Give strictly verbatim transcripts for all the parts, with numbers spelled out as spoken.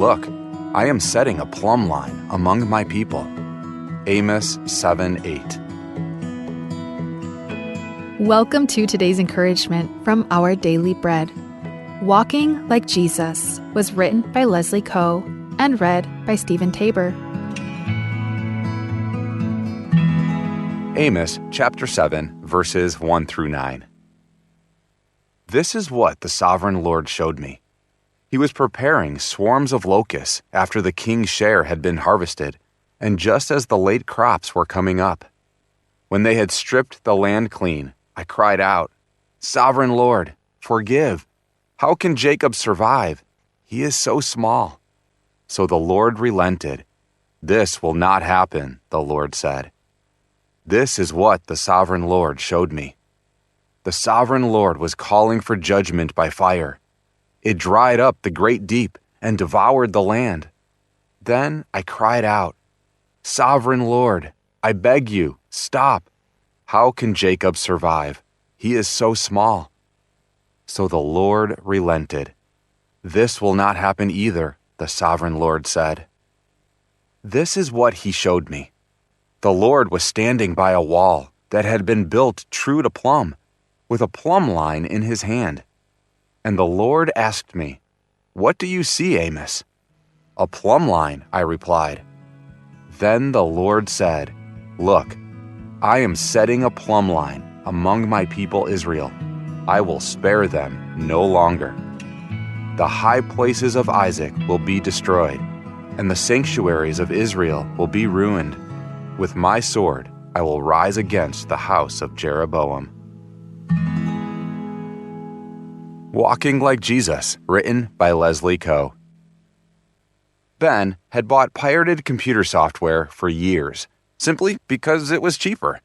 Look, I am setting a plumb line among my people. Amos seven eight. Welcome to today's encouragement from Our Daily Bread. Walking Like Jesus was written by Leslie Koh and read by Stephen Tabor. Amos chapter seven, verses one through nine. This is what the sovereign Lord showed me. He was preparing swarms of locusts after the king's share had been harvested, and just as the late crops were coming up. When they had stripped the land clean, I cried out, "Sovereign Lord, forgive. How can Jacob survive? He is so small." So the Lord relented. "This will not happen," the Lord said. This is what the sovereign Lord showed me. The sovereign Lord was calling for judgment by fire. It dried up the great deep and devoured the land. Then I cried out, "Sovereign Lord, I beg you, stop. How can Jacob survive? He is so small." So the Lord relented. "This will not happen either," the sovereign Lord said. This is what he showed me. The Lord was standing by a wall that had been built true to plumb, with a plumb line in his hand. And the Lord asked me, "What do you see, Amos?" "A plumb line," I replied. Then the Lord said, "Look, I am setting a plumb line among my people Israel. I will spare them no longer. The high places of Isaac will be destroyed, and the sanctuaries of Israel will be ruined. With my sword, I will rise against the house of Jeroboam." Walking Like Jesus, written by Leslie Koh. Ben had bought pirated computer software for years, simply because it was cheaper.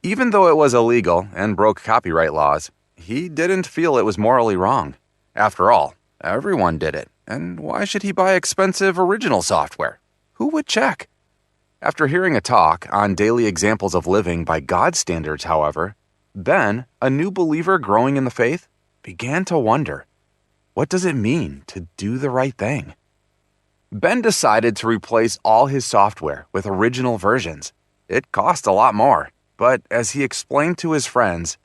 Even though it was illegal and broke copyright laws, he didn't feel it was morally wrong. After all, everyone did it, and why should he buy expensive original software? Who would check? After hearing a talk on daily examples of living by God's standards, however, Ben, a new believer growing in the faith, began to wonder, "What does it mean to do the right thing?" Ben decided to replace all his software with original versions. It cost a lot more, but as he explained to his friends,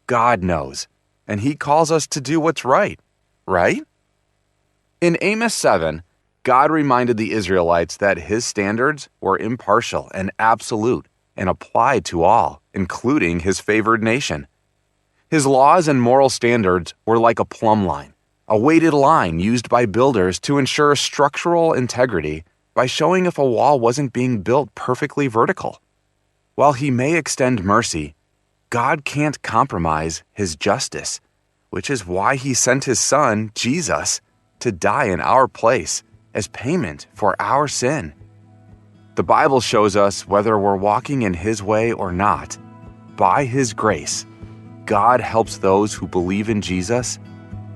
"God knows, and he calls us to do what's right, right?" In Amos seven, God reminded the Israelites that his standards were impartial and absolute and applied to all, including his favored nation. His laws and moral standards were like a plumb line, a weighted line used by builders to ensure structural integrity by showing if a wall wasn't being built perfectly vertical. While he may extend mercy, God can't compromise his justice, which is why he sent his son, Jesus, to die in our place as payment for our sin. The Bible shows us whether we're walking in his way or not. By his grace, God helps those who believe in Jesus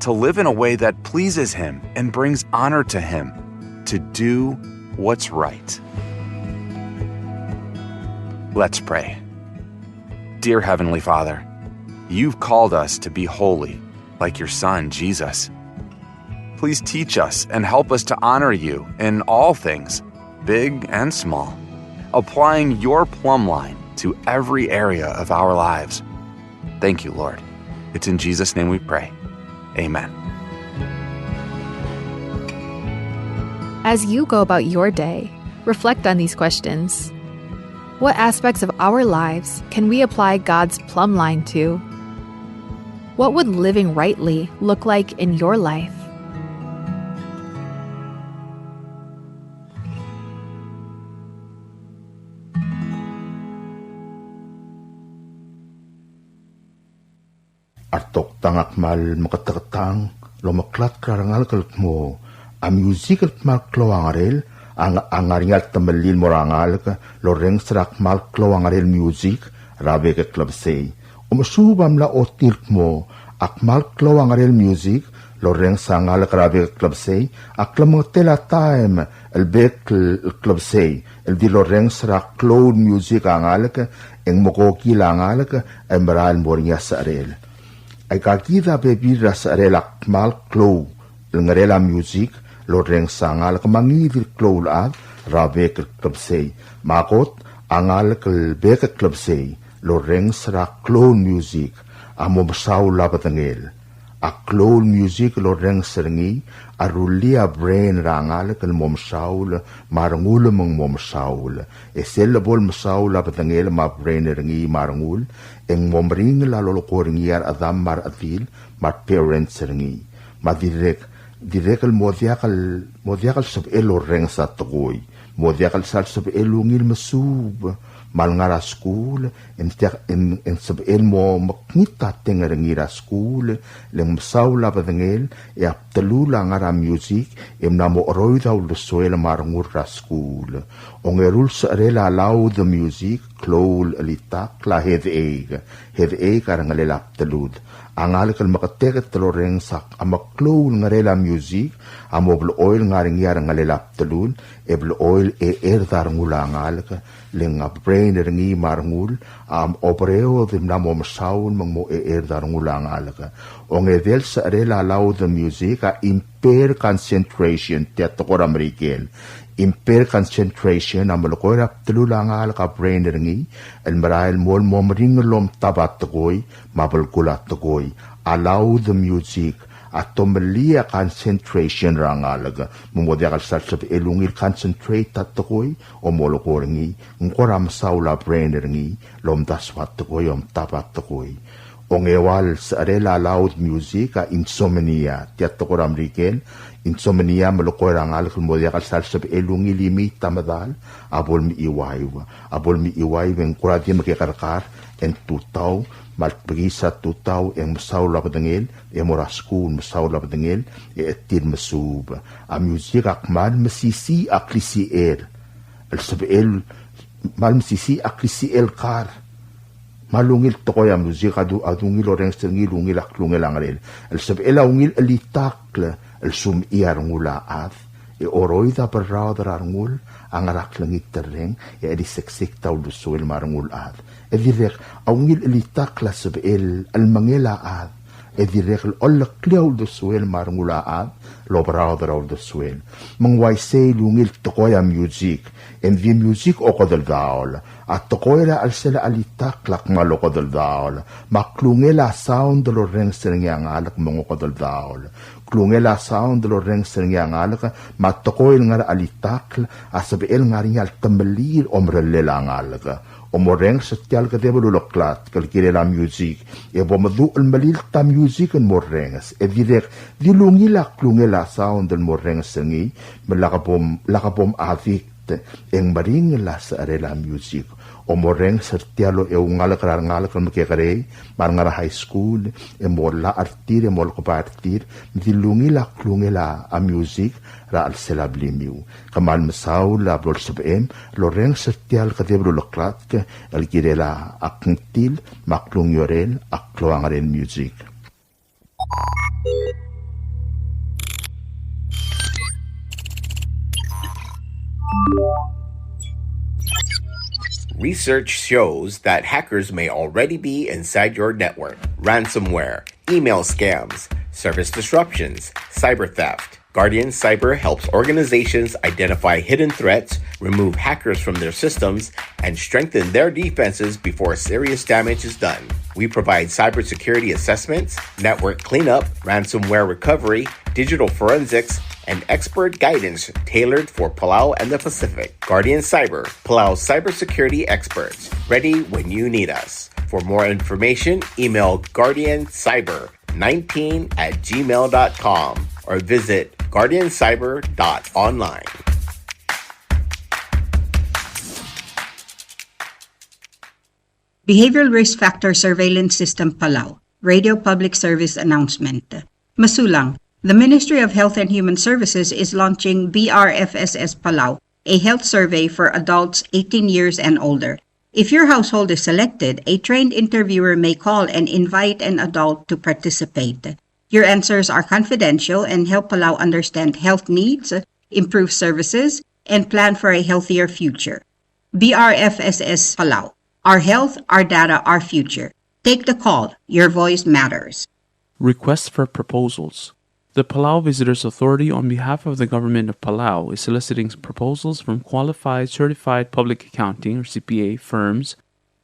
to live in a way that pleases him and brings honor to him, to do what's right. Let's pray. Dear Heavenly Father, you've called us to be holy like your Son, Jesus. Please teach us and help us to honor you in all things, big and small, applying your plumb line to every area of our lives. Thank you, Lord. It's in Jesus' name we pray. Amen. As you go about your day, reflect on these questions. What aspects of our lives can we apply God's plumb line to? What would living rightly look like in your life? A retoktang a kmal meketeketang el omeklatk er a rengalek el kmo a music el kmal klou a ngerel a ng-, a ngar er ngii a temellel el mo er a ngalek el orrenges er a kmal klou a ngerel music er a bek el klebesei. Omesuub a mla ochotii el kmo a kmal klou a ngerel music el orrenges a ngalek er a bek el klebesei a klemengetel a taem el bek el klebesei el di lorrenges er a klou el music a ngalek, e ng mekokil a ngalek e merael el mo er ngii a secherel. Aika kid a bebil er a secherel a kmal klou el ngerel a music el orrenges a ngalek me a ngii di el klou el chad er a bek el klebesei. Me a kot, a ngalek el bek el klebesei el orrenges er a klou el music a mo mesaul a bedengel. A klou el music el orrenges er ngii a rullii a brain er a ngalek el mo mesaul me a rengul me ng mo mesaul. E sel lebo el mesaul a bedengel me a brain er ngii me a rengul, e ng mo meringel a lolekoi er ngii a rechedam me a rechedil me a parents er ngii. Me a dirrek, dirrek el mo diak el, mo diak el sebechel el orrenges a tekoi. Mo diak el sal sebechel el ungil mesuub me a lengar er a skuul, e ng diak, e ng, e ng sebechel el mo mekngit a teng er ngii er a skuul, le ng mesaul a bedengel, e a bdelul a ngar er a music, e mla mo cheroid a uldesuel me a rengul er a skuul. Ongeru el secherel a loud music, klou el chelitakl a headache, headache a rengelel a bdelud. A ngalek el meketeket el orrenges a meklou el ngerel a music a mo blechoel ngar er ngii a rengelel a bdelul, e blechoel checherd a rengul a ngalek, le ng a brain er ngii me a rengul a oberaod e mla mo mesaul me ng mo checherd a rengul a ngalek. Ongedei el secherel a loud music a impair concentration, tia tekoi er a Merikel. Impair concentration a melekoi er a bdelul a ngalek a brain er ngii el merael el mo, mo meringel el omtab a tekoi me a belkul a tekoi. A loud music a tomellii a concentration er a ngalek, me ng mo diak el sal sebechel el ungil concentrate a tekoi, e molekoi er ngii, ng kora mesaul a brain er ngii el omdasu a tekoi, omtab a tekoi. Ongeua el secherel a loud music a insomnia, tia tekoi er a Merikel. Insomnia a melekoi er a ngalek el mo diak el sal sebechel el ungil imiit a medal, a bo lemechiuaiu, a bo lemechiuaiu e ng kora di mekekerkar, e ng tutau, me a lebekiis a tutau, e ng mesaul a bedengel, e mo er a skuul mesaul a bedengel, e chetil mesuub. A music a kmal mesisiich a klisichel el sebechel, kmal mesisiich a klisichel el kar. Me a lungil tekoi a music a du, a dungil orrenges er ngii el ungil a klungel a ngerel. El sebechel a ungil chelitakl el sumechii a rengul a chad, e oroid a berraod er a rengul a ngar er a klengiterreng, e cheliseksek a uldesuel me a rengul a chad. E dirrek a ungil chelitakl a sebechel el mengel a chad, e dirrek el oleklii a uldesuel me a rengul a chad el oberaod er a uldesuel. Me ng uaisei el ungil tekoi a music, e ng di music okedeldaol. A tekoi er a chelsel a chelitakl a kmal okedeldaol, me a klungel a sound el orrenges er ngii a ngalek me ng okedeldaol. Klungel a sound el orrenges er ngii a ngalek, me a tekoi el ngar er a chelitakl a sebechel ngar er ngii a letemellii el omerellel a ngalek. Omorrenges er tia el kedeb el uleklatk el kirel a music, e bo meduch el melilt a music el morrenges. E dirrek di lungil a klungel a sound el morrenges er ngii, me lak bom, lak bom addict, e ng meringel a secherel a music. Omorrenges er tia el oungalek er a rengalek el mekekerei, me a rengar er a high school, e mo llach er tir, e mo lekebai er tir, me di lungil a klungel a music er a chelsel a blimiu. Kmal mesaul a blo el sebechem el orrenges er tia el kedeb el uleklatk el kirel a kngtil me a klungiolel a klou a ngerel music. Research shows that hackers may already be inside your network. Ransomware, email scams, service disruptions, cyber theft. Guardian Cyber helps organizations identify hidden threats, remove hackers from their systems, and strengthen their defenses before serious damage is done. We provide cybersecurity assessments, network cleanup, ransomware recovery, digital forensics, and expert guidance tailored for Palau and the Pacific. Guardian Cyber, Palau's cybersecurity experts, ready when you need us. For more information, email guardian cyber nineteen at gmail dot com or visit guardian cyber dot online. Behavioral Risk Factor Surveillance System Palau, Radio Public Service Announcement. Mesulang, the Ministry of Health and Human Services is launching B R F S S Palau, a health survey for adults eighteen years and older. If your household is selected, a trained interviewer may call and invite an adult to participate. Your answers are confidential and help Palau understand health needs, improve services, and plan for a healthier future. B R F S S Palau. Our health, our data, our future. Take the call. Your voice matters. Request for proposals. The Palau Visitors Authority, on behalf of the Government of Palau, is soliciting proposals from qualified certified public accounting, or C P A, firms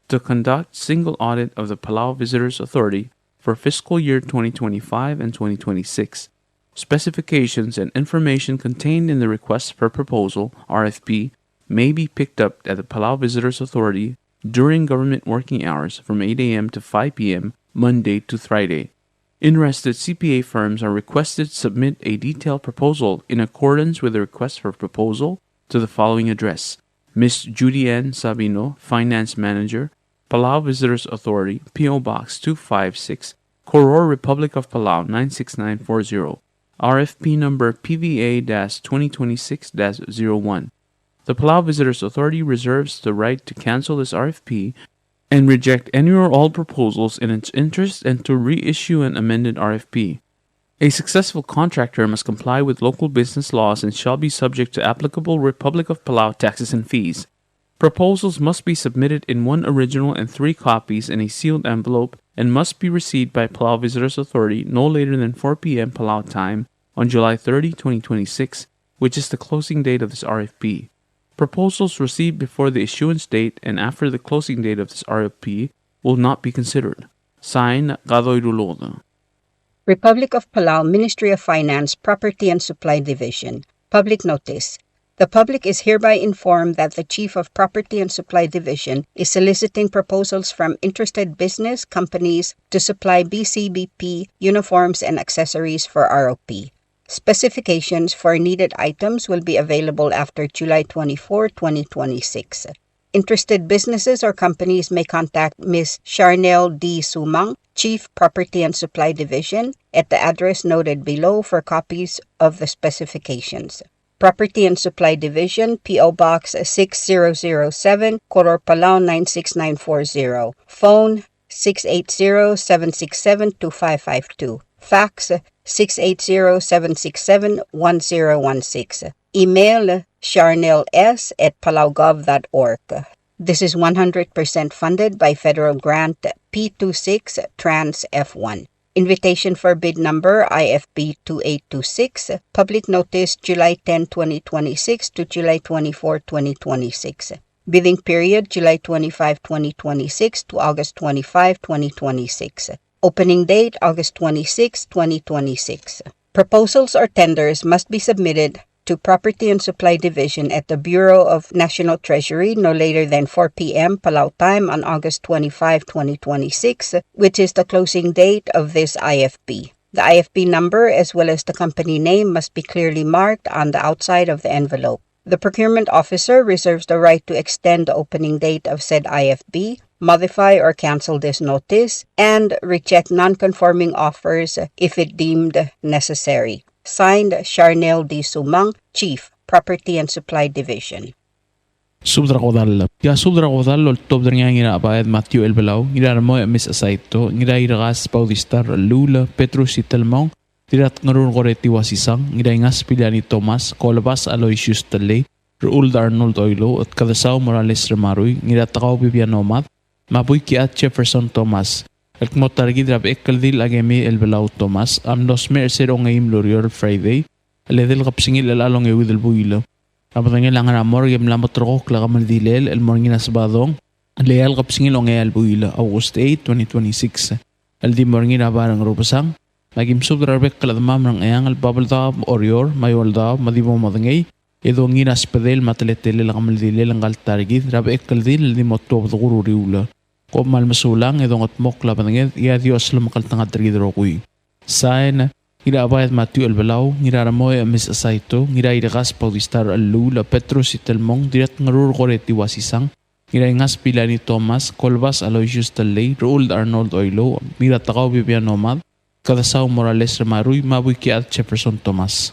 to conduct single audit of the Palau Visitors Authority for fiscal year twenty twenty-five and twenty twenty-six. Specifications and information contained in the request for proposal, R F P, may be picked up at the Palau Visitors Authority during government working hours from eight a m to five p m, Monday to Friday. Interested C P A firms are requested to submit a detailed proposal in accordance with the request for proposal to the following address: Miss Judy Ann Sabino, Finance Manager, Palau Visitors Authority, P O Box two five six, Koror, Republic of Palau nine six nine four zero, R F P number P V A dash twenty twenty-six dash zero one. The Palau Visitors Authority reserves the right to cancel this R F P and reject any or all proposals in its interest and to reissue an amended R F P. A successful contractor must comply with local business laws and shall be subject to applicable Republic of Palau taxes and fees. Proposals must be submitted in one original and three copies in a sealed envelope and must be received by Palau Visitors Authority no later than four p m Palau time on July thirty, twenty twenty-six, which is the closing date of this R F P. Proposals received before the issuance date and after the closing date of this R F P will not be considered. Signed, Kadoi Ruluked. Republic of Palau, Ministry of Finance, Property and Supply Division. Public notice. The public is hereby informed that the Chief of Property and Supply Division is soliciting proposals from interested business companies to supply B C B P uniforms and accessories for R O P. Specifications for needed items will be available after July twenty-four, twenty twenty-six. Interested businesses or companies may contact Miss Charnel D. Sumang, Chief, Property and Supply Division, at the address noted below for copies of the specifications. Property and Supply Division, P O Box six zero zero seven, Koror, Palau nine six nine four zero. Phone six eight zero, seven six seven, two five five two. Fax six eight zero, seven six seven, one zero one six. Email charnel s at palaugov dot org. This is one hundred percent funded by federal grant P two six Trans F one. Invitation for bid number I F B two eight two six. Public notice, July ten, twenty twenty-six to July twenty-four, twenty twenty-six. Bidding period, July twenty-five, twenty twenty-six to August twenty-five, twenty twenty-six. Opening date, August twenty-six, twenty twenty-six. Proposals or tenders must be submitted to Property and Supply Division at the Bureau of National Treasury no later than four p.m. Palau time on August twenty-five, twenty twenty-six, which is the closing date of this I F B. The I F B number as well as the company name must be clearly marked on the outside of the envelope. The procurement officer reserves the right to extend the opening date of said I F B, modify or cancel this notice, and reject non-conforming offers if it deemed necessary. Signed, Charnel D. Sumang, Chief, Property and Supply Division. Subed er a kodall. Tia subed er a kodall el oltobed er ngii a Ngirabaed Matthew Elbelau, Ngiraremoech Miss Saito, Ngirairekas Bautista Rellul, Petrus Itelmong, Dirratngerur Koreti Wasisang, Ngiraingas Piliani Thomas, Kolebas Aloysius Tellei, Rechuld Arnold Oilouch, Kedesau Morales Remarui, Ngiratekau Bibiano Mad, me a Buikiad Jefferson Thomas, el kmo ta er kid er a bechekldil a Kemi Elbelau Thomas a mlo smecher er se er a ongeim el ureor el Friday, el edei el kebesengil er chelecha el ongeuid el buil. A bedengel a ngar er a morgue e mla mo terrekokl a kemeldilel el mo er ngii er a Sebadong, el eai el kebesengil a ongeai el buil, August eight, twenty twenty-six, el di mo er ngii er a bai er a Ngerubesang. Me aki msubed er a rebek el chedemam er a Ngcheangel, Babeldaob, Oreor, me a Eouldaob, me di bo modengei e dongiil er a sbedel me a teletelel a kemeldilel ngka el ta er kid er a bechekldil el di mo tuobed er a kuk uriul. Kom kmal mesulang e dongedmokl a bedenged, e a Dios lomekngeltengat er kid el rokui. Sain, Ngirabaed Matthew Elbelau, Ngiraremoech Miss Saito, Ngirairekas Bautista Rellul, Petrus Itelmong, Dirratngerur Koreti Wasisang, Ngiraingas Piliani Thomas, Kolebas Aloysius Tellei, Rechuld Arnold Oilouch, Ngiratekau Bibiano Mad, Kedesau Morales Remarui, me a Buikiad Jefferson Thomas.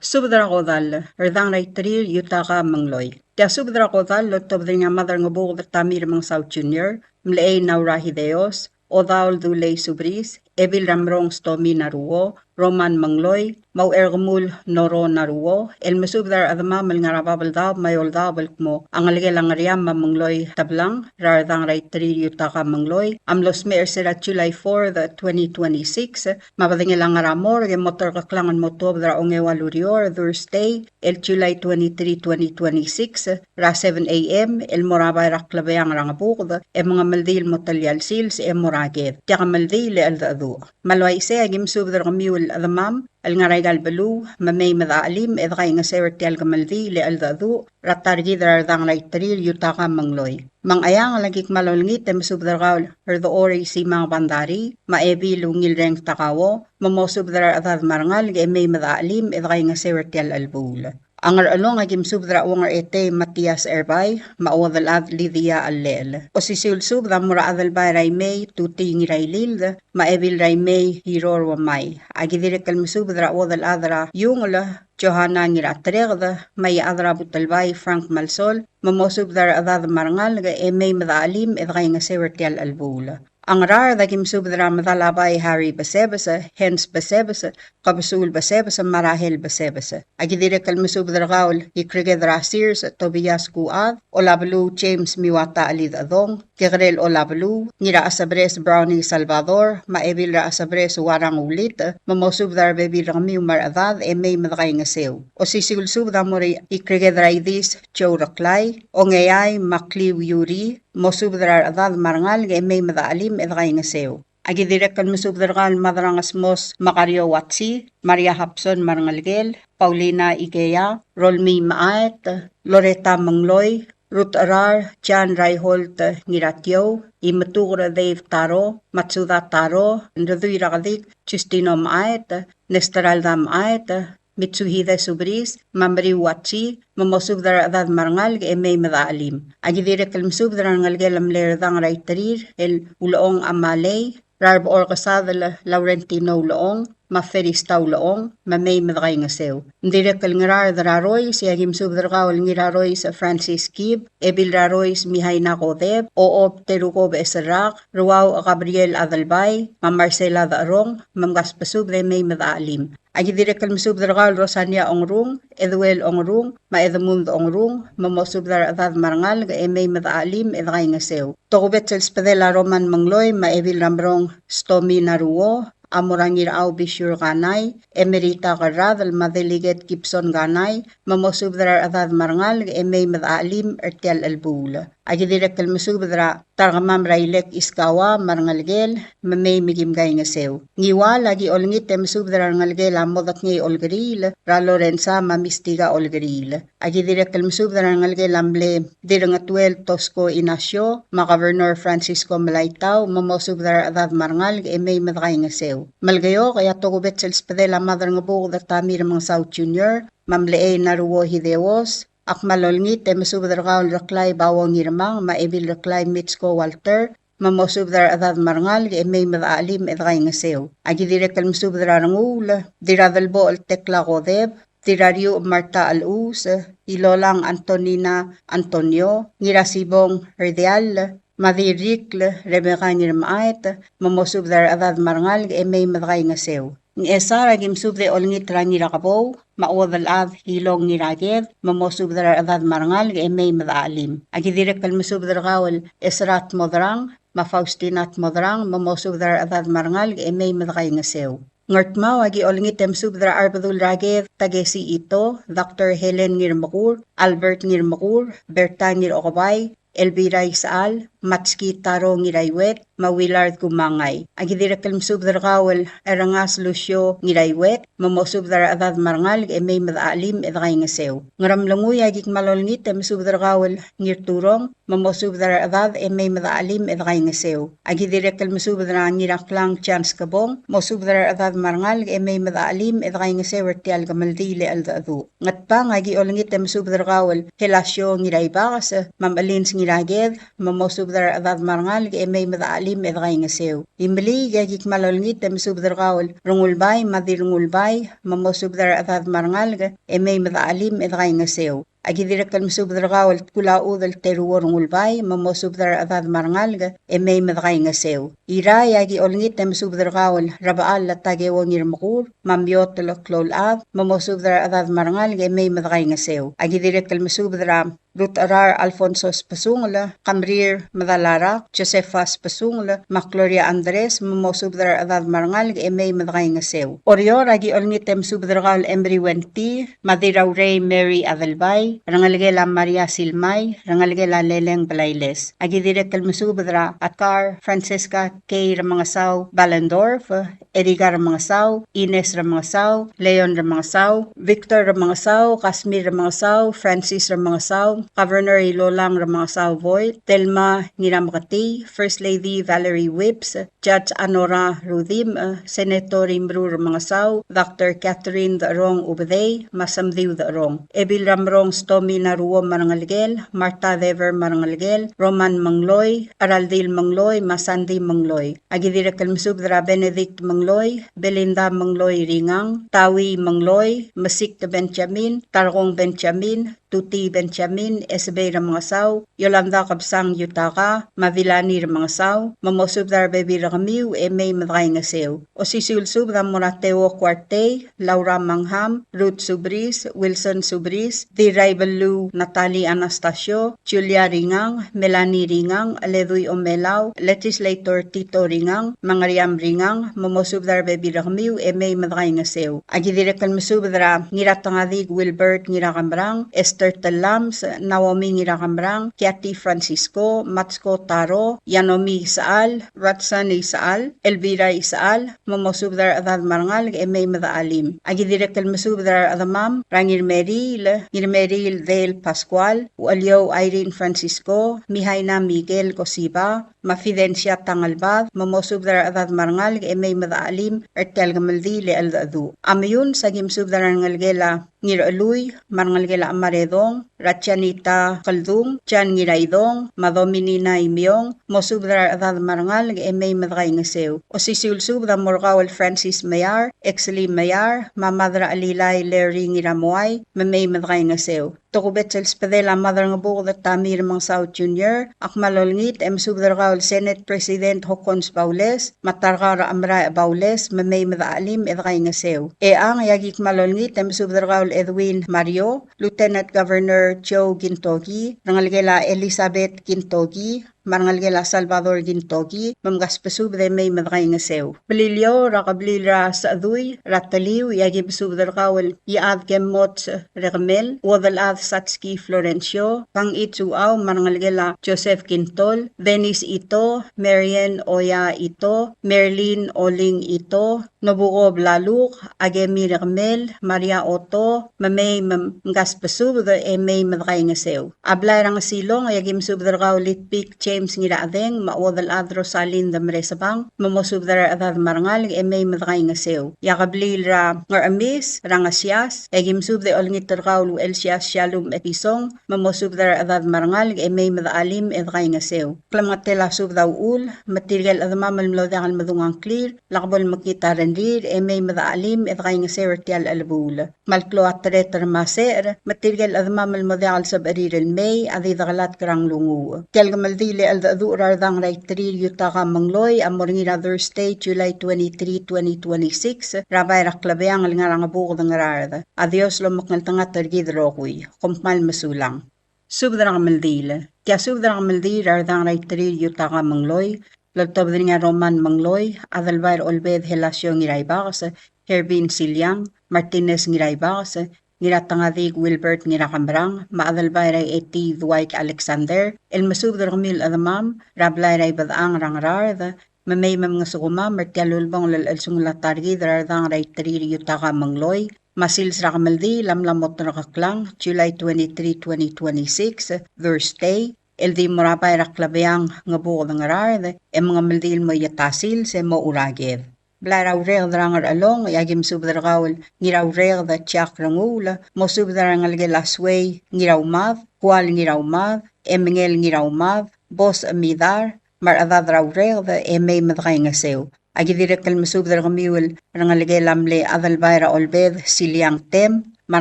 Subed er a kodall, Rdang er a Iterir Yutaka Mengloi. Tia subed er a kodall el oltobed er ngii a Maderangebuked Tamir Mengesau Junior, Mlechei Naura Hideos, Odaol Dulei Subris, Ebil Ramrong Stomi Naruo, Roman Mengloi, me a Ucherkemul Noro Naruo, el mesubed er a rechedemam el ngar er a Babeldaob me a Eouldaob el kmo a ngelekel a Ngeriam me a Mengloi Teblang, er a Redang er a Iterir Yutaka Mengloi, a mlo smecher er se er a July fourth, twenty twenty-six, me a bedengel a ngar er a morgue e mo terkeklang el mo tuobed er a ongeua el ureor, Thursday, el July twenty-three, twenty twenty-six, er a seven A M, el mo er a bai er a klebeang er a Ngebuked, e mengemeldiil el mo telia el sils, e mo er a ked. Tia kemeldiil e cheldecheduch. Me a le uaisei e aki mesubed er kemiu el chedemam el ngar er aika el beluu, me mei me dechelim e dekaingeseu er tia el kemeldiil e cheldecheduch er a ta er kid er a Redang er a Iterir Yutaka Mengloi. Me a Ngcheangel e aki kmal olengit e mesubed er kau el Rdechor Isimang Bandarii, me a Ebil Ungilreng Takao, me mosubed er a rechedad me a rengalek e mei me dechelim e dekaingeseu er tia el chelebuul. A Ngerchelong e aki mesubed er a Uong er a Etei Matias Erbai, me a Uodelchad Lydia Allel. Osisiu el subed a mo er a Adelbai er a Imei Tutii Ngirailild, me a Ebil er a Imei Hiror Uemai. Aki dirrek el mesubed er a Uodelchad er a Iungel Johana Ngiratereked, me a Iechad er a Butelbai Frank Malsol, me mosubed er a rechedad me a rengalek e mei me dechelim e dekaingeseu er tia el chelebuul. A Ngaraard e aki mesubed er a Medalabai Harry Besebes, Hans Besebes, Kebesuul Besebes, me a Rahel Besebes. Aki dirrek el mesubed er kau el Ikreked er a Sears Tobias Kuad, Olabeluu James Miwata Chelidechedong, Kekerel Olabeluu, Ngirachesebres Brownie Salvador, me a Ebil er a Chesebres Uarang Ulit, me mosubed er a rebebil er kemiu me a rechedad e mei me dekaingeseu. Osisiu el subed a mo er a Ikreked er a Idis Joe Reklai, Ongeai me a Kliu Yuri, mosubed er a rechedad me a rengalek e mei me dechelim e dekaingeseu. Aki dirrek el mesubed er kau el Madrang Semos me a Kario Watsi, Maria Hapson me a rengelekel, Paulina Ikea, Rolmii Mechaet, Loreta Mengloi, Ruth Cherar, Jan Raiholt Ngiratiou, Imetuker Dave Taro, Matsuda Taro, Nredui er a Kedik Justino Mechaet, Nesteralda Mechaet, Mitsuhide Subris, me a Meriu Watsi, me mosubed er a rechedad me a rengalek e mei me dechelim. Aki dirrek el mesubed er a rengelekel a mle Redang er a Iterir, el Ulechong Amalei, er a Rebechor Kesadel Laurentino Ulechong, me a Ferista Ulechong, me mei me dekaingeseu. Ng dirrek el Ngaraard er a Rois, e aki mesubed er kau el Ngirarois Francis Kib, Ebil er a Rois Mihaina Kodeb, Ochob Teruko Becheserrak, Ruau Gabriel Adelbai, me a Marcela Decherong, me mkasbesubed e mei me dechelim. Aki dirrek el mesubed er kau el Rosania Ongrung, Eduel Ongrung, me a Edmund Ongrung, me mosubed er a rechedad me a rengalek e mei me dechelim e dekaingeseu. Tokubets el sbedel a Roman Mengloi, me a Ebil er a Merong Stomi Naruo, a mo er a Ngirchau Bisiur Kanai, Emerita Kerradel, me a Delegate Gibson Kanai, me mosubed er a rechedad me a rengalek e mei me dechelim er tia el chelebuul. Aki dirrek el mesubed er a ta er kemam er a Ilek Iskawa me a rengelekel, me mei me kim kaingeseu. Ngiwal, aki olengit e mesubed er a rengelekel a Modekngei Olkeriil, er a Lorenza me a Mistika Olkeriil. Aki dirrek el mesubed er a rengelekel a mle Dirrengetuel Tosko Inacio, me a Governor Francisco Melaitau, me mosubed er a rechedad me a rengalek e mei me dekaingeseu. Melekeok, e a tokubets el sbedel a Madrengebuked Tamir Mengesau Junior, me a Mlechei Naruo Hideos, a kmal olengit e mesubed er kau el Reklai Bao Ngirmang, me a Ebil Reklai Mitsko Walter, me mosubed er a rechedad me a rengalek e mei me dechelim e dekaingeseu. Aki dirrek el mesubed er a Renguul, Dirradelbochel Tekla Kodeb, Dirrariuch Marta Chelechus, Ilolang Antonina Antonio, Ngirasibong Rdiall, me a Dirrikl Rebeka Ngirmechaet, me mosubed er a rechedad me a rengalek e mei me dekaingeseu. Ngchesar, aki mesubed e olengit er a Ngirakebou, me a Uodelchad Ilong Ngiraked, me mosubed er a rechedad me a rengalek e mei me dechelim. Aki dirrek el mesubed er kau el Esra Tmodrang, me a Faustina Tmodrang, me mosubed er a rechedad me a rengalek e mei me dekaingeseu. Ngardmau, aki olengit e mesubed er a Arbedul er a Ked Takesi Ito, Doctor Helen Ngirmekur, Albert Ngirmekur, Berta Ngirokebai, Elvira Isechal, Matski Taro Ngiraiuet, me a Willard Kumangai. Aki dirrek el mesubed er kau el Erengas Lucio Ngiraiuet, me mosubed er a rechedad me a rengalek e mei me dechelim e dekaingeseu. Ngeremlengui, aki kmal olengit e mesubed er kau el Ngirturong, me mosubed er a rechedad e mei me dechelim e dekaingeseu. Aki dirrek el mesubed er a Ngiraklang Chance Kebong, mosubed er a rechedad me a rengalek e mei me dechelim e dekaingeseu er tia el kemeldiil e cheldecheduch. Ngatpang, aki olengit e mesubed er kau el Helasio Ngiraibakes, me a Melins Ngiraked, me mosubed er a rechedad me a rengalek e mei me dechelim e dekaingeseu. Imeliik, aki kmal olengit e mesubed er kau el Rengulbai, me a Dirrengulbai, me mosubed er a rechedad me a rengalek e mei me dechelim e dekaingeseu. Aki dirrek el mesubed er kau el Tkul a Chudel Teruo Rengulbai, me mosubed er a rechedad me a rengalek e mei me dekaingeseu. Irrai, aki olengit e mesubed er kau el Rebechall Takeo Ngirmekur, me a Miotel Kloulchad, me mosubed er a rechedad me a rengalek e mei me dekaingeseu. Aki dirrek el mesubed er a Rutecherar Alfonso Spesungel, Kamrir Medalarak, Josefa Spesungel, me a Gloria Andres, me mosubed er a rechedad me a rengalek e mei me dekaingeseu. Oreor, aki olengit e mesubed er kau el Emery Wenty, me a Dirraurei Mary Adelbai, rengelekel a Maria Silmai, rengelekel a Leleng Blailes. Aki dirrek el mesubed er a Atkar Francesca K. Remengesau Ballendorf, Erika Remengesau, Ines Remengesau, Leon Remengesau, Victor Remengesau, Casimir Remengesau, Francis Remengesau, Governor Ilolang Remengesau Voit, Thelma Ngirameketii, First Lady Valerie Whipps, Judge Anora Rudimch, Senator Imru Remengesau, Doctor Catherine Decherong Ubedei, me a Semdiu Decherong. Ebil Ramrong Stomi Naruo me a rengelekel, Martha Dever me a rengelekel, Roman Mengloi, Araldil Mengloi, me a Sandy Mengloi. Aki dirrek el mesubed er a Benedict Mengloi, Belinda Mengloi Ringang, Tawi Mengloi, Mesik Benjamin, Tarkong Benjamin, Tuti Benjamin, Esebei Remengesau, Yolanda Kebesang Yutaka, me a Vilani Remengesau, me mosubed er a rebebil er kemiu e mei me dekaingeseu. Osisiu el subed a mo er a Teo Kuartei, Laura Mangham, Ruth Subris, Wilson Subris, Dirraibeluu Natalie Anastasio, Julia Ringang, Melanie Ringang, Eledui Omelau, Legislator Tito Ringang, me a Ngeriam Ringang, me mosubed er a rebebil er kemiu e mei me dekaingeseu. Aki dirrek el mesubed er a Ngiratengadik Wilbert Ngirakemrang, Esther Tellams, Naomi Ngirakemrang, Kiati Francisco, Matsko Taro, Yanomi Isechal, Ratson Isechal, Elvira Isechal, me mosubed er a rechedad me a rengalek e mei me dechelim. Aki dirrek el mesubed er a rechedemam er a Ngirmeriil, Ngirmeriil Del Pascual, Ucheliou Irene Francisco, Mihaina Miguel Kosiba, me a Fidencia Tangelbad, me mosubed er a rechedad me a rengalek e mei me dechelim er tia el kemeldiil e cheldecheduch. A Meyuns, aki mesubed er a rengelekel a Ngirchelui, me a rengelekel a Chemaredong, er a Janita Keldung, Jan Ngiraidong, me a Dominina Imiong, mosubed er a rechedad me a rengalek e mei me dekaingeseu. Osisiu el subed a mo er kau el Francis Meyar, Exley Meyar, me a Mad er a Chelilai Larry Ngiramoai, me mei me dekaingeseu. Tokubets el sbedel a Mad er a Ngebuked Tamir Remengesau Junior, a kmal olengit e mesubed er kau el Senate President Hokkons Baules, me a Tarkau er a Chemeraech Baules, me mei me dechelim e dekaingeseu. Eang, e aki kmal olengit e mesubed er kau el Edwin Mario, Lieutenant Governor Joe Gintoki, rengelekel a Elizabeth Gintoki, me a rengelekel a Salvador Gintoki, me mkasbesubed e mei me dekaingeseu. Beliliou, er a kebliil er a Sechedui, er a Teliu, e aki mesubed er kau el Iechad Kemots Rekemel, Uodelchad Satski Florencio, Kang Itsuau, me a rengelekel a Joseph Kintol, Dennis Ito, Marian Oya Ito, Merlin Oling Ito, Nobuko Blaluk, Akemi Rekemel, Maria Otto, me mei me mkasbesubed e mei me dekaingeseu. A blai er a Ngesilong, e aki mesubed er kau el Itpik James Ngirachedeng, me a Uodelchad Rosalind Meresebang, me mosubed er a rechedad me a rengalek e mei me dekaingeseu. E a kebliil er a Ngerchemis, er a Ngesias, e aki mesubed e olengit er kau el Uchelsias Shalom Etisong, me mosubed er a rechedad me a rengalek e mei me dechelim e dekaingeseu. Klemengetel a subed a uchul, me tirke el chedemam el mlo diak el medung a ngklir, lak bo lemekngit a rengrir, e mei me dechelim e dekaingeseu er tia el chelebuul. Me a le klou a tereter me a secher, me tirke el chedemam el mo diak el sebechir el mei, a di dekelatk er a nglunguuch. Tia el kemeldiil e cheldecheduch er a Rdang er a Iterir Yutaka Mengloi, a mo er ngii er a Thursday, July twenty-three, twenty twenty-six, er a bai er a klebeang el ngar er a Ngebuked Ngaraard. A Dios lomekngeltengat er kid el rokui. Kom kmal mesulang. Subed er a kemeldiil. Tia subed er a kemeldiil er a Rdang er a Iterir Yutaka Mengloi, el oltobed er ngii a Roman Mengloi, Adelbai er a Olbed Helasio Ngiraibakes, Hervin Siliang, Martinez Ngiraibakes, Ngiratengadik Wilbert Ngirakemerang, me a Adelbai er a Eti Dwight Alexander, el mesubed er kemiu el chedemam er a blai er a Ibedechang er a Ngaraard, me mei me mngesukemam er tia el ulebongel el chelsengul a ta er kid er a Rdang er a Iterir Yutaka Mengloi, me a sils er a kemeldiil a mla mo terkeklang, July twenty-three, twenty twenty-six, Thursday, el di mo er a bai er a klebeang Ngebuked Ngaraard, e mengemeldiil el mo ieta sils e mochu er a ked. Blai er a Ureked er a Ngerchelong, e aki mesubed er kau el Ngiraureked Jack Renguul, mosubed er a rengelekel a Suei Ngiraumad, Kual Ngiraumad, Emengel Ngiraumad, Bos Midar, me a rechedad er a Ureked e mei me dekaingeseu. Aki dirrek el mesubed er kemiu el rengelekel a mle Adelbai er a Olbed Siliang Tem, me a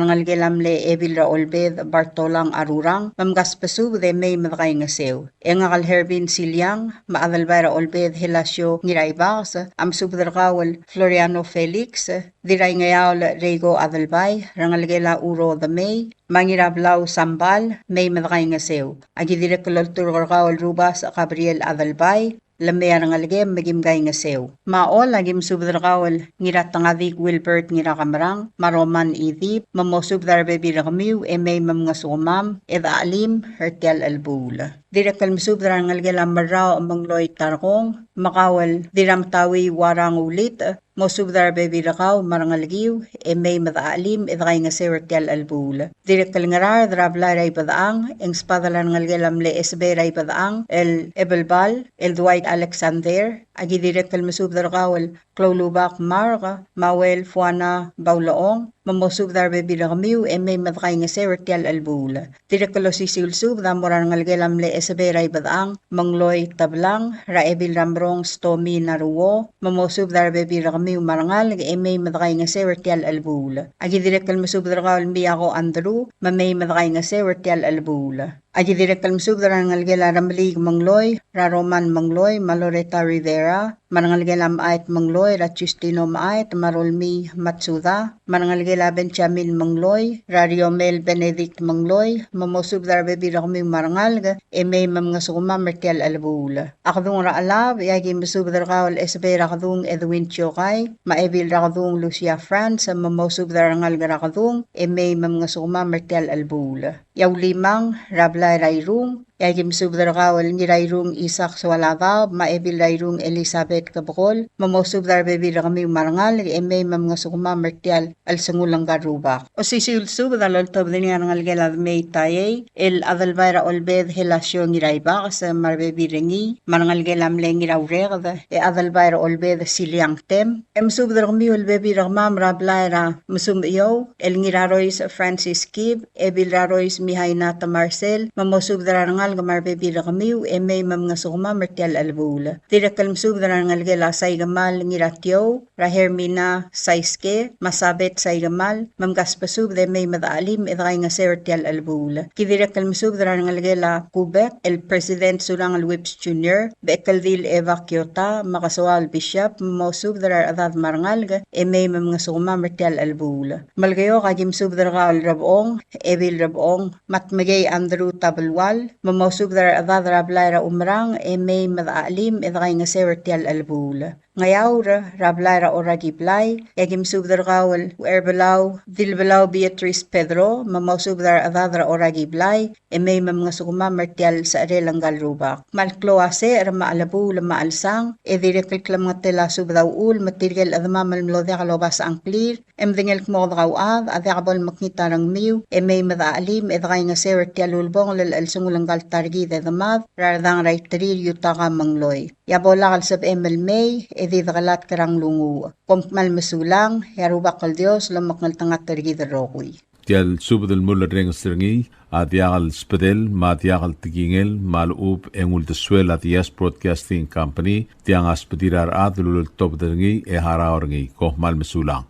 rengelekel a mle Ebil er a Olbed Bartolang Arurang, me mkasbesubed e mei me dekaingeseu. E ngak el Herbin Siliang, me a Adelbai er a Olbed Helasio Ngiraibakes, a mesubed er kau el Floriano Felix, Dirraingeaol Reiko Adelbai, rengelekel a Uro Demei, me a Ngirablau Sambal, mei me dekaingeseu. Aki dirrek el olturk er kau el Rubasech Gabriel Adelbai, le mei a rengelekem me kim kaingeseu. Me a Ollei, aki mesubed er kau el Ngiratengadik Wilbert Ngirakemerang, me a Roman Idip, me mosubed er a rebebil er kemiu, e mei me mngesukemam, e dechelim er tia el chelebuul. Dirrek el mesubed er a rengelekel a Merrau Mengloi Tarkong, me kau el Dirramtaui Warang Ulitech, mosubed er a rebebil er kau me a rengelekiu, e mei me dechelim e dekaingeseu er tia el chelebuul. Dirrek el Ngaraard er a blai er a Ibedechang, e ng sbadel a rengelekel a mle Esebei er a Ibedechang, el Ebelbal, el Dwight Alexander, aki dirrek el mesubed er kau el Kloulubak Mark, me a Uel Fuana Baulechong, me mosubed er a rebebil er kemiu, e mei me dekaingeseu er tia el chelebuul. Dirrek el osisiu el subed a mo er a rengelekel a mle Esebei er a Ibedechang, Mengloi Teblang, er a Ebil er a Merong Stomi Naruo, me mosubed er a rebebil er kemiu me a rengalek, e mei me dekaingeseu er tia el chelebuul. Aki dirrek el mesubed er kau el Miako Andrew, me mei me dekaingeseu er tia el chelebuul. Aki dirrek el mesubed er a rengelekel a Remeliik Mengloi, er a Roman Mengloi, me a Loretta Rivera, me a rengelekel a Mechait Mengloi, er a Justino Mechait, me a Rolmii Matsuda, me a rengelekel a Benjamin Mengloi, er a Riomel Benedict Mengloi, me mosubed er a rebebil er kemiu me a rengalek, e mei me mngesukemam er tia el chelebuul. A Kedung er a Chelab, e aki mesubed er kau el Esebei er a Kedung Edwin Chiokai, me a Ebil er a Kedung Lucia France, me mosubed er a rengalek er a Kedung, e mei me mngesukemam er tia el chelebuul. E a Ulimang, er a blai er a Irung, e aki mesubed er kau el Ngirairung Isaac Soaladaob, me a Ebil er a Irung Elizabeth Kebekol, me mosubed er a rebebil er kemiu me a rengalek, e mei me mngesukemam er tia el chelsengul ngka el rubak. Osisiu el subed a loltobed er ngii a rengelekel a Demei Taiei, el Adelbai er a Olbed Helasio Ngiraibakes, me a rebebil er ngii, me a rengelekel a mle Ngiraureked, e Adelbai er a Olbed Siliang Tem, e mesubed er kemiu el bebil er kemam er a blai er a Mesumechiou, el Ngirarois Francis Kib, Ebil er a Rois Mihaina Temarsel, me mosubed er a rengalek me a rebebil er kemiu, e mei me mngesukemam er tia el chelebuul. Dirrek el mesubed er a rengelekel a Saikemal Ngiratiou, er a Hermina Saiske, me a Sabet Saikemal, me mkasbesubed e mei me dechelim e dekaingeseu er tia el chelebuul. Ki dirrek el mesubed er a rengelekel a Kubek, el President Surangel Whipps Junior, Bechekeldil Eva Kiota, me a Kesoaol Bishop, me mosubed er a rechedad me a rengalek, e mei me mngesukemam er tia el chelebuul. Melekeok, aki mesubed er kau el Rebechong, Ebil Rebechong, me a Tmekei Andrew Tabelual, me mosubed er a rechedad er a blai er a Umerang, e mei me dechelim e dekaingeseu er tia el chelebuul. Ngeaur, er a blai er a Orakiblai, e aki mesubed er kau el Ucherbelau, Dilbelau Beatrice Pedro, me mosubed er a rechedad er a Orakiblai, e mei me mngesukemam er tia el secherel ngka el rubak. Me a le klou a secher, me a chelebuul, me a chelsang, e dirrek el klemengetel a subed a uchul, me tirke el chedemam el mlo diak lobasech a ngklir, e medengei el kmo kede kauchad, a diak bo lemekngit a rengmiu, e mei me dechelim, e dekaingeseu er tia el ulebongel el chelsengul ngka el ta er kid e demad, er a Redang er a Iterir Yutaka Mengloi. E a bo lak el sebechem el mei, e di dekelatk er a nglunguuch. Kom kmal mesulang, e a Rubak el Dios lomekngeltengat er kid el rokui. Tia el subed el mulerrenges er ngii a diak el sbedel me a diak el tekingel me a lechub e ng uldesuel a Diaz Broadcasting Company, tiang a sbedir a rechad el uleltobed er ngii e harau er ngii. Kom kmal mesulang.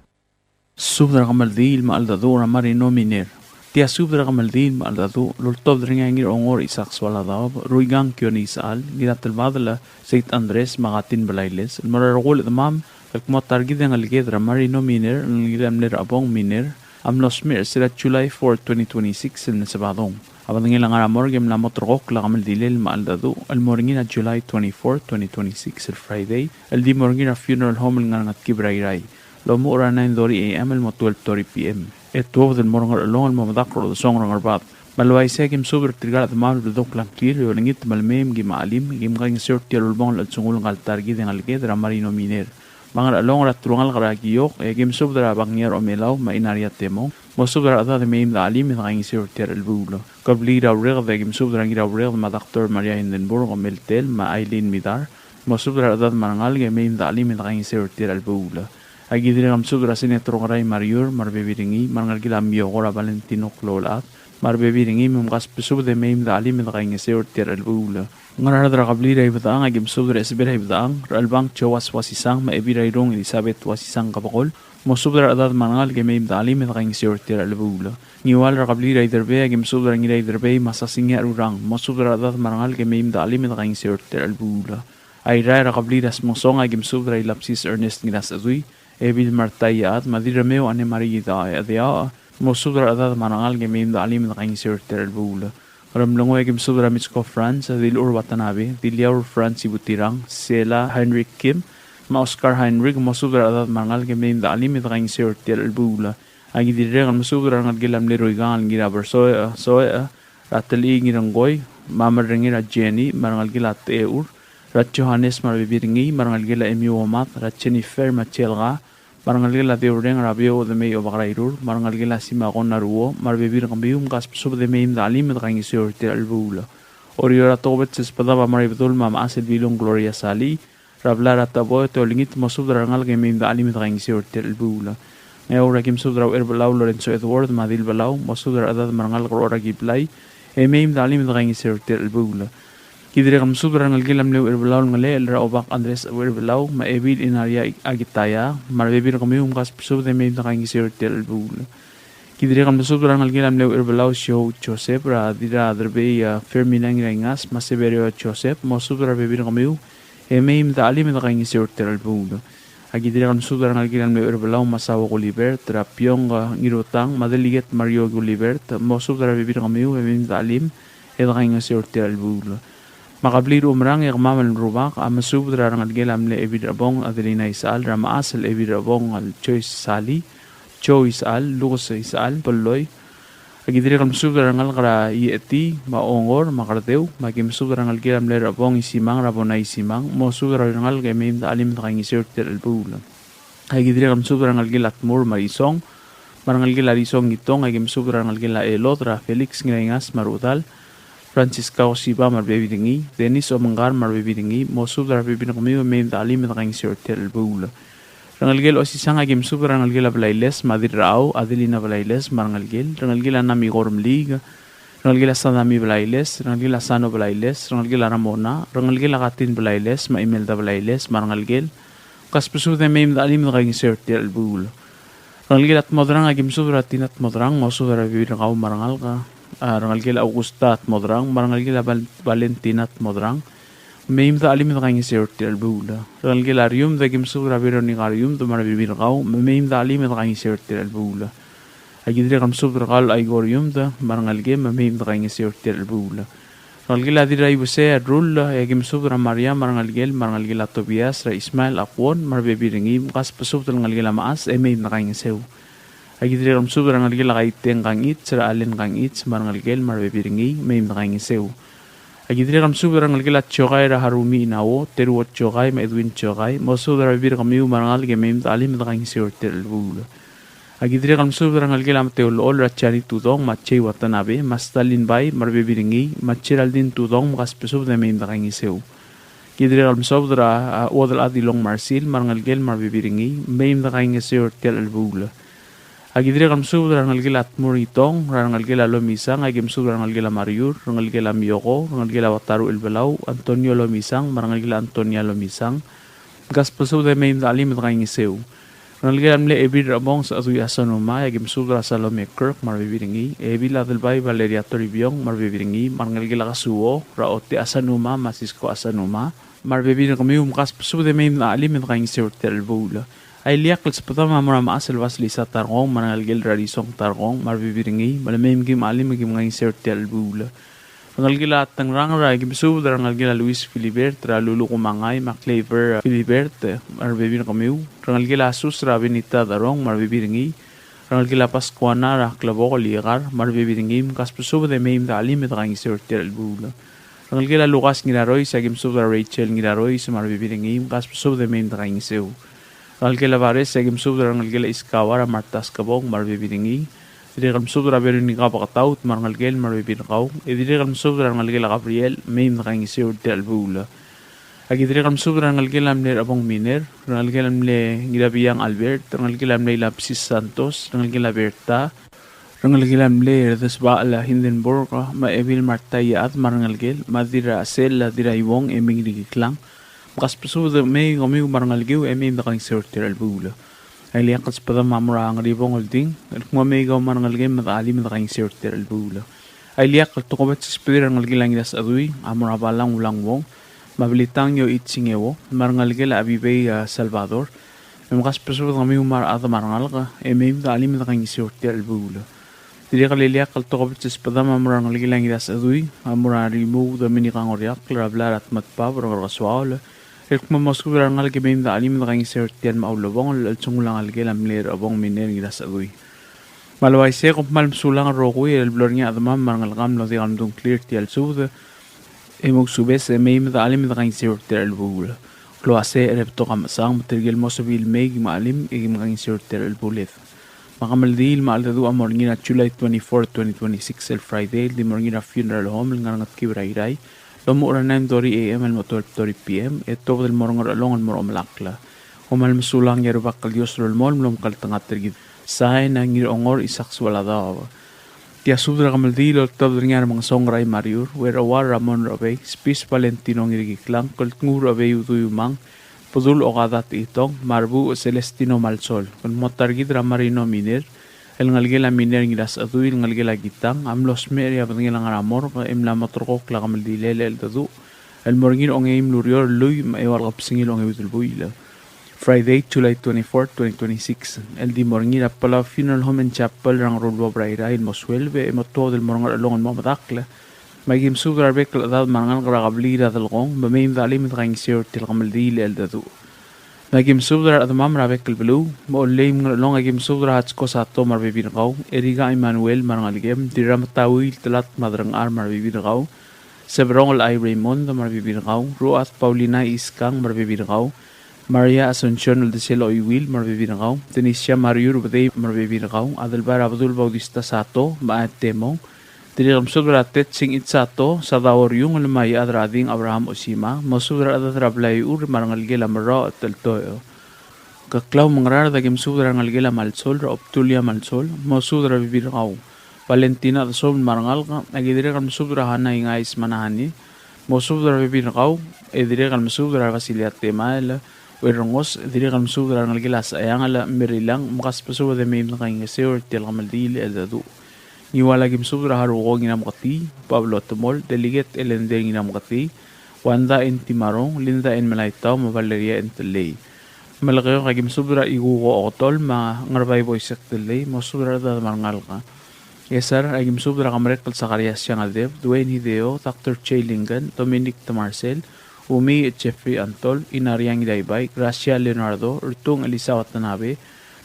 Subed er a kemeldiil me a cheldecheduch er a Marino Miner. Tia subed er a kemeldiil me a cheldecheduch el ultobed er ngii a Ngirongor Isaac Soaladaob, Ruikang Kione Isechal, Ngiratelbadel Saint Andres me a Katin Belailes, el mo er a rokui el chedemam el kmo a ta er kid e ngeleked er a Marino Miner, el ngilai a mle er a Chebong Miner, a mlo smecher er sel July four, twenty twenty-six, el Sabadong. A bedengel a ngar er a morgue e mla mo terrekokl a kemeldilel me a cheldecheduch el mo er ngii er a July twenty-four, twenty twenty-six, el Friday, el di mo er ngii er a funeral home el ngar er a Ngetkib er a Irrai. Lomuchel er a nine thirty A M el mo twelve thirty P M. E tuobed el mo er a Ngerchelong el mo medakl er a odesongel er a Ngerbad. Me a le uaisei e aki mesubed er tirka el chedemam el bledokl a ngklir e olengit me le mei me kim chelim, e kim kaingeseu er tia el ulebongel el chelsengul ngka el ta er kid e ngeleked er a Marino Miner. Me a Ngerchelong er a telungalek er a Kiok, e aki mesubed er a Bangiar Omelau me a Inaria Temong, mosubed er a rechedad e mei me dechelim e dekaingeseu er tia el chelebuul. Kebliil er a Ureked, e aki mesubed er a Ngiraureked me a Doctor Maria Hindenburg Omeltel me a Aileen Midar, mosubed er a rechedad me a rengalek e mei me dechelim e dekaingeseu er tia el chelebuul. Aki dirrek el mesubed er a Senator Ngiraimariur me a rebebil er ngii, me a rengalek er a Mioko er a Valentino Kloulechad, me a rebebil er ngii me mkasbesubed e mei me de chelim e de kaingeseu er tia el chelebuul. Ngaraard er a kebliil er a Ibedechang, aki mesubed er a Esebel er a Ibedechang, Rechelbang Joas Wasisang, me a Ebil er a Irung Elizabeth Wasisang Kebekol, mosubed er a rechedad me a rengalek e mei me de chelim e de kaingeseu er tia el chelebuul. Ngiwal er a kebliil er a Iderbei, aki mesubed er a Ngiraiderbei me a Sasingii Rurang, mosubed er a rechedad me a rengalek e mei me de chelim e de kaingeseu er tia el chelebuul. Airai er a kebliil er a Smengsong, aki mesubed er a Ilapsis Ernest Ngirasechedui, Ebil Martha Iechad, me a Dirremeu Anne Marie Idaoch, mosubed er a rechedad me a rengalek e mei me de chelim e de kaingeseu er tia el chelebuul. Ngeremlengui, aki mesubed er a Mitsko Franz, Dilur Watanabe, Diliaur Franz Ibutirang, Sela Heinrich Kim, me a Oscar Heinrich, mosubed er a rechedad me a rengalek e mei me de chelim e de kaingeseu er tia el chelebuul. Aki dirrek el mesubed er a rengelekel a mle Ruikang el Ngirabersoech, Soech, er a Telii Ngirengkoi, me a Merrengir a Jenny, me a rengelekel a Techeur, er a Johannes me a rebebil er ngii, me a rengelekel a Emi Omad, er a Jennifer me a Chelga, me a rengelekel a Deureng er a Biou Odemei Obak er a Irur, me a rengelekel a Simako Naruo, me a rebebil er kemiu, mkasbesubed e mei me de chelim e de kaingeseu er tia el chelebuul. Oreor a tokubets el sbedam a mo er a Ibedul me a mechas el Bilung Gloria Salii, er a blai er a Teboet e olengit, mosubed er a rengalek e mei me de chelim e de kaingeseu er tia el chelebuul. Ngeaur, aki mesubed er a Ucherbelau Lorenzo Edward me a Dilbelau, mosubed er a rechedad me a rengalek er a Orakiblai, e mei me de chelim e de kaingeseu er tia el chelebuul. Ki dirrek el mesubed er a rengelekel a mle Ucherbelau el Ngelechel er a Obak Andres Ucherbelau, me a Ebil Inaria Akitaya, me a rebebil er kemiu, mkasbesubed e mei me de kaingeseu er tia el chelebuul. Ki dirrek el mesubed er a rengelekel a mle Ucherbelau Siou Joseph, er a Dirraderbei a Fermina Ngiraingas, me a Severio Joseph, mosubed er a rebebil er kemiu, e mei me de chelim e de kaingeseu er tia el chelebuul. Aki dirrek el mesubed er a rengelekel a mle Ucherbelau Masao Gulibert, er a Piong, a, Ngirutang, me a Delegate Mario Gulibert, mosubed er a rebebil er kemiu, e mei me de chelim e de kaingeseu er tia el chelebuul. Me a kebliil er a Umerang e kemam el rubak a mesubed er a rengelekel a mle Ebil er a Bong Adelina Isechal, er a mechas el Ebil er a Bong el Joyce Salii, Joe Isechal, Lucas Isechal, Belloi. Aki dirrek el mesubed er a rengalek er a Iechetii, me a Ongor, me a Kerdeu, me aki mesubed er a rengelekel a mle er a Bong Isimang, er a Bona Isimang, mosubed er a rengalek e mei me de chelim e de kaingeseu er tia el chelebuul. Aki dirrek el mesubed er a rengelekel a Tmur me a Risong, me a rengelekel a Risong Ngitong, aki mesubed er a rengelekel a Elod, er a Felix Ngiraingas me a Rudal, Francisca Osiba me a rebebil er ngii, Dennis Omengkar me a rebebil er ngii, mosubed er a rebebil er kemiu e mei me de chelim e de kaingeseu er tia el chelebuul. Rengelekel Osisang, aki mesubed er a rengelekel a Blailes me a Dirrachau, Adelina Blailes me a rengelekel, rengelekel a Namikor Mliik, rengelekel a Sadami Blailes, rengelekel a Sano Blailes, rengelekel a Ramona, rengelekel a Katin Blailes, me a Imelda Blailes, me a rengelekel, kasbesubed e mei me de chelim e de kaingeseu er tia el chelebuul. Rengelekel a Tmodrang, aki mesubed er a Tina Tmodrang, mosubed er a rebebil er kau me a rengalek, a, rengelekel a Augusta Tmodrang, me a rengelekel a Val-, Valentina Tmodrang, mei me de chelim e de kaingeseu er tia el chelebuul. Rengelekel a Riumd, aki mesubed er a Veronica Riumd, me a rebebil er kau, mei me de chelim e de kaingeseu er tia el chelebuul. Aki dirrek el mesubed er kau el Aiko Riumd, me a rengelekem, mei me de kaingeseu er tia el chelebuul. Rengelekel a Dirraibesei a Rull, e aki mesubed er a Maria, me a rengelekel, me a rengelekel a Tobias, er a Ismael Akuon, me a rebebil er ngii, mkasbesubed el ngelekel a mechas, e mei me de kaingeseu. Aki dirrek el mesubed er a rengelekel a Kaiteng Kangichi, er a Allen Kangichi, me a rengelekel, me a rebebil er ngii, mei me de kaingeseu. Aki dirrek el mesubed er a rengelekel a Tiokai er a Harumi Inao, Teruo Tiokai, me a Edwin Tiokai, mosubed er a rebebil er kemiu me a rengalek e mei me de chelim e de kaingeseu er tia el chelebuul. Aki dirrek el mesubed er a rengelekel a Mateo Lool, er a Jani Tudong, me a Jay Watanabe, me a Stalin Bai, me a rebebil er ngii, me a Geraldine Tudong, mkasbesubed e mei me de kaingeseu. Ki dirrek el mesubed er a, a, Uodelchad Ilong Marsil, me a rengelekel, me a rebebil er ngii, mei me de kaingeseu er tia el chelebuul. Aki dirrek el mesubed er a rengelekel a Tmur Itong, er a rengelekel a Lomisang, aki mesubed er a rengelekel a Mariur, rengelekel a Mioko, rengelekel a Wataru Elbelau, Antonio Lomisang, me a rengelekel a Antonia Lomisang, mkasbesubed e mei me de chelim e de kaingeseu. Rengelekel a mle Ebil er a Bong Sechedui Asanuma, aki mesubed er a Salome Kirk, me a rebebil er ngii, Ebil Adelbai Valeria Toribiong, me a rebebil er ngii, me a rengelekel a Kasuo, er a Ote Asanuma, me a Sisko Asanuma, me a rebebil er kemiu, mkasbesubed e mei me de chelim e de kaingeseu er tia el chelebuul. A ileakl el sbedam a mo er a mechas el Basilisa Tarkong, me a rengelekel er a Risong Tarkong, me a rebebil er ngii, me le mei me kim chelim e kim kaingeseu er tia el chelebuul. Rengelekel a Tengrang, er a ki mesubed er a rengelekel a Luis Philibert, er a Lulu Kumangai, me a Claver Philibert, me a rebebil er kemiu. Rengelekel a Sus, er a Benita Darong, me a rebebil er ngii. Rengelekel a Pascuana, er a Klebok Liekar, me a rebebil er ngii, mkasbesubed e mei me de chelim e de kaingeseu er tia el chelebuul. Rengelekel a Lukas Ngirarois, e aki mesubed er a Rachel Ngirarois, me a rebebil er ngii, mkasbesubed e mei me de kaingeseu. Rengelekel a Vares, e aki mesubed er a rengelekel a Iskawa, er a Marta Skebong, me a rebebil er ngii. Dirrek el mesubed er a Veronica Bakataut, me a rengelekel, me a rebebil er kau. E dirrek el mesubed er a rengelekel a Gabriel, mei me de kaingeseu er tia el chelebuul. Aki dirrek el mesubed er a rengelekel a mle Rebong Miner, rengelekel a mle Ngirabiang Albert, rengelekel a mle Ilapsis Santos, rengelekel a Berta, Rengelekel a mle Erdesbachel a Hindenburg, me a Ebil Marta Iechad me a rengelekel, me a Dirrachesel a Dirraiuong e mei Ngirikiklang. Me kasbesubed e mei kemiu me a rengelekiu e mei me dekaingeseu er tia el chelebuul. A ileakl el sbedam a mo er a Ngeribong Olding, el kmo mei kau me a rengelekem me dechelim e dekaingeseu er tia el chelebuul. A ileakl el tokubets el sbedir a rengelekel a Ngirasechedui, a mo er a Balang Ulang Wong, me a Blitang Yoichi Singeo, me a rengelekel a Abibei a Salvador, me mkasbesubed kemiu me a rechad me a rengalek, e mei me dechelim e dekaingeseu er tia el chelebuul. Dirrek el ileakl el tokubets el sbedam a mo er a rengelekel a Ngirasechedui, a mo er a Rimuu Dominica Ngoriakl, er a blai er a Tmetbab er a Ngerkesoaol, el kmo mosubed er a rengalek e mei me dechelim e dekaingeseu er tia el mo ulebongel el chelsengul a ngelekel a mle Rechebong Miner Ngirasechedui. Me a le uaisei e kom kmal mesulang el rokui el blo er ngii a chedemam me a rengelekam el mlo diak el mdung a ngklir er tia el subed, e mousubes e mei me dechelim e dekaingeseu er tia el chelebuul. Klou a secher e betok a mechesang, me tirke el mo sebechir el mei e kim chelim e kim kaingeseu er tia el chelebuul. Me a kemeldiil me a cheldecheduch a mo er ngii er a July twenty-four, twenty twenty-six el Friday, el di mo er ngii er a funeral home el ngar er a Ngetkib er a Irrai, el omuchel er a nine thirty A M el mo twelve thirty P M, e tuobed el mo er a Ngerchelong el mo er a omelakl. Kom kmal mesulang e a Rubak el Dios a lolemolem el omekngeltengat er kid. Sain a Ngirongor Isaac Sualadaob. Tia subed er a kemeldiil el oltobed er ngii a Remengesong Rai Mariur, Uerauar Ramon Rechebei, Spis Valentino Ngirikiklang, Keltnguul Rechebei Udui Umang, Bedul Okada Techitong, me a Rebuuch Celestino Malsol, el mo ta er kid er a Marino Miner, el ngelekel a Miner Ngirasechedui, el ngelekel a Kitang, a mlo smecher e a bedengel a ngar er a morgue, e mla mo terrekokl a kemeldilel el cheldecheduch el mo er ngii er a ongeim el ureor el lluich me a eua el kebesengil a ongeuid el buil. Friday, July twenty-fourth, twenty twenty-six, el di mo er ngii er a Palau Funeral Home and Chapel er a Ngeruluobel er a Irrai el mo sueleb e mo tuobed el mo er a Ngerchelong el mo medakl. Me aki mesubed er a rebek el chedad me a rengalek er a kebliil er a Delkong, me mei me dechelim e dekaingeseu er tia el kemeldiil el cheldecheduch. Me aki mesubed er a rechedemam er a bek el beluu, me a Ollei me a Ngerchelong aki mesubed er a Hatsko Sato me a rebebil er kau, Erika Emmanuel me a rengelekem, Dirrametauil Telat me a Derengchar me a rebebil er kau, Seberong el Ai Raymond me a rebebil er kau, Ruat Paulina Iskang me a rebebil er kau, Maria Asuncion el Desel Oiwil me a rebebil er kau, Denisia Mariur Bedei me a rebebil er kau, Adelbai er a Bedul Bautista Sato me a Temong, Dirrek el mesubed er a Tet Singich Sato, Sadao Riungel me a Iechad er a Ding Abraham Osima, mosubed er a rechedad er a blai er a Ur me a rengelekel a Merrao Teltoeo. Keklau me a Ngaraard aki mesubed er a rengelekel a Malsol, er a Obdulia Malsol, mosubed er a rebebil er kau. Valentina Desobel me a rengalek, aki dirrek el mesubed er a Hana Ingais me a Nahani, mosubed er a rebebil er kau, e dirrek el mesubed er a Basilia Temael, Uerrengos, dirrek el mesubed er a rengelekel a Secheangel, Merilang, me kasbesubed e mei me dekaingeseu er tia el kemeldiil el cheldecheduch. Ngiwal aki mesubed er a Haruko Ngirameketii, Pablo Temol, Delegate Elender Ngirameketii, Wanda N. Timarong, Linda N. Melaitau, me a Valeria N. Tellei. Melekeok aki mesubed er a Ikuko Oketol, me a Ngerbai Boisek Tellei, mosubed er a rechedad me a rengalek. Ngchesar aki mesubed er a Kemerekl Sakarias Siangeldeb, Dwayne Hideo, Doctor Jay Lincoln, Dominic Temarsel, Umi Jeffrey Antol, Inariang Idaibai, Gracia Leonardo, Ertung Elisa Watanabe,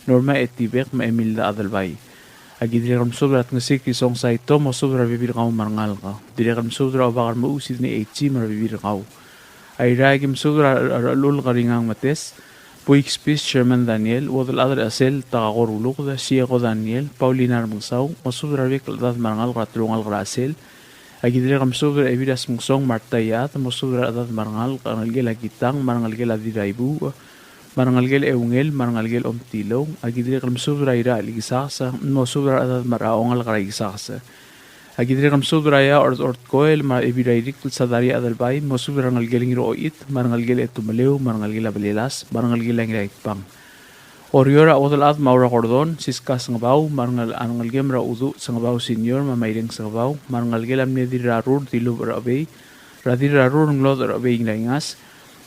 Norma Etibek, me a Emilda Adelbai. Aki dirrek el mesubed er a Tngesik Isong Saito, mosubed er a rebebil er kau me a rengalek. Dirrek el mesubed er a Obak er a Mechuu Sidney Eichi me a rebebil er kau. Airai aki mesubed er a Rechelulk Ringang Metes, Buik Spis Sherman Daniel, Uodelchad er a Chesel Takako Ruluked, Sieko Daniel, Paulina Remengesau, mosubed er a rebek el chedad me a rengalek er a telungalek er a Chesel. Aki dirrek el mesubed er a Ebil er a Smengsong Marta Iechad, mosubed er a rechedad me a rengalek, a rengelekel a Kitang, me a rengelekel a Dirraibuuch, me a rengelekel a Eungel, me a rengelekel a Omtilou. Aki dirrek el mesubed er a Irachel Ikesakes, mosubed er a rechedad me a ongalek er a Ikesakes. Aki dirrek el mesubed er a Iaoch er a Ortkoel, me a Ebil er a Irikl Sadaria Adelbai, mosubed er a rengelekel a Ngirochit, me a rengelekel a Etumeleu, me a rengelekel a Belelas, me a rengelekel a Ngiraitbang. Oreor a Uodelchad me a Ura Gordon, Siska Sengebau, me a rengel-, a rengelekem er a Uduch Sengebau Senior, me a Maireng Sengebau, me a rengelekel a mle Dirrarur Dilubech Rechebei, er a Dirrarur Ngelodech Rechebei Ngiraingas,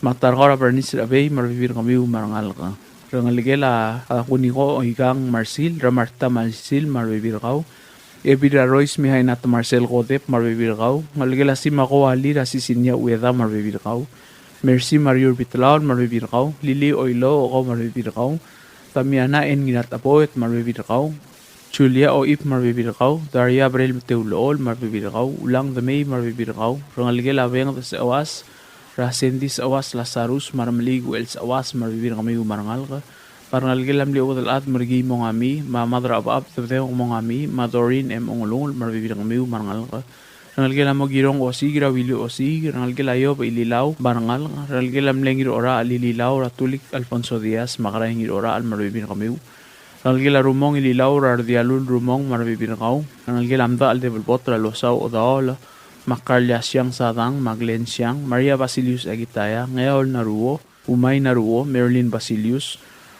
me a Tarkau er a Bernice Rechebei, me a rebebil er kemiu me a rengalek. Rengelekel a, a Kuniko Oikang Marsil, er a Marta Marsil, me a rebebil er kau. Ebil er a Rois Mihaina Temarsel Kodep, me a rebebil er kau. Ngelekel a Simako Alir, a Sisinia Ueda, me a rebebil er kau. Mercy Mariur Bitlaol, me a rebebil er kau. Lili Oilouch Okau, me a rebebil er kau. Damiana N. Ngirataboet, me a rebebil er kau. Julia Oip, me a rebebil er kau. Daria Brel Meteulechol, me a rebebil er kau. Ulang Demei, me a rebebil er kau. Rengelekel a Benged Sechewas, er a Sandy Sechewas Lazarus, me a Remeliik Uchel Sechewas, me a rebebil er kemiu me a rengalek. Me a rengelekel a mle Uodelchad Merkii Mongami, me a Mad er a Chebechab Debedebek Mongami, me a Doreen M. Ongelungel, me a rebebil er kemiu me a rengalek. Rengelekel a Mokirong Osiik, er a Willy Osiik, rengelekel a Iob Ililau, me a rengalek. Rengelekel a mle Ngirorachel Ililau, er a Tulik Alfonso Diaz, me a Kerai Ngirorachel, me a rebebil er kemiu. Rengelekel a Rumong Ililau er a Redialul Rumong me a rebebil er kau. Rengelekel a Mdachel Debelbot er a Losau Odaol, me a Karlia Siang Sadang, me a Glenn Siang, Maria Basilius Akitaya, Ngeaol Naruo, Umai Naruo, Marilyn Basilius,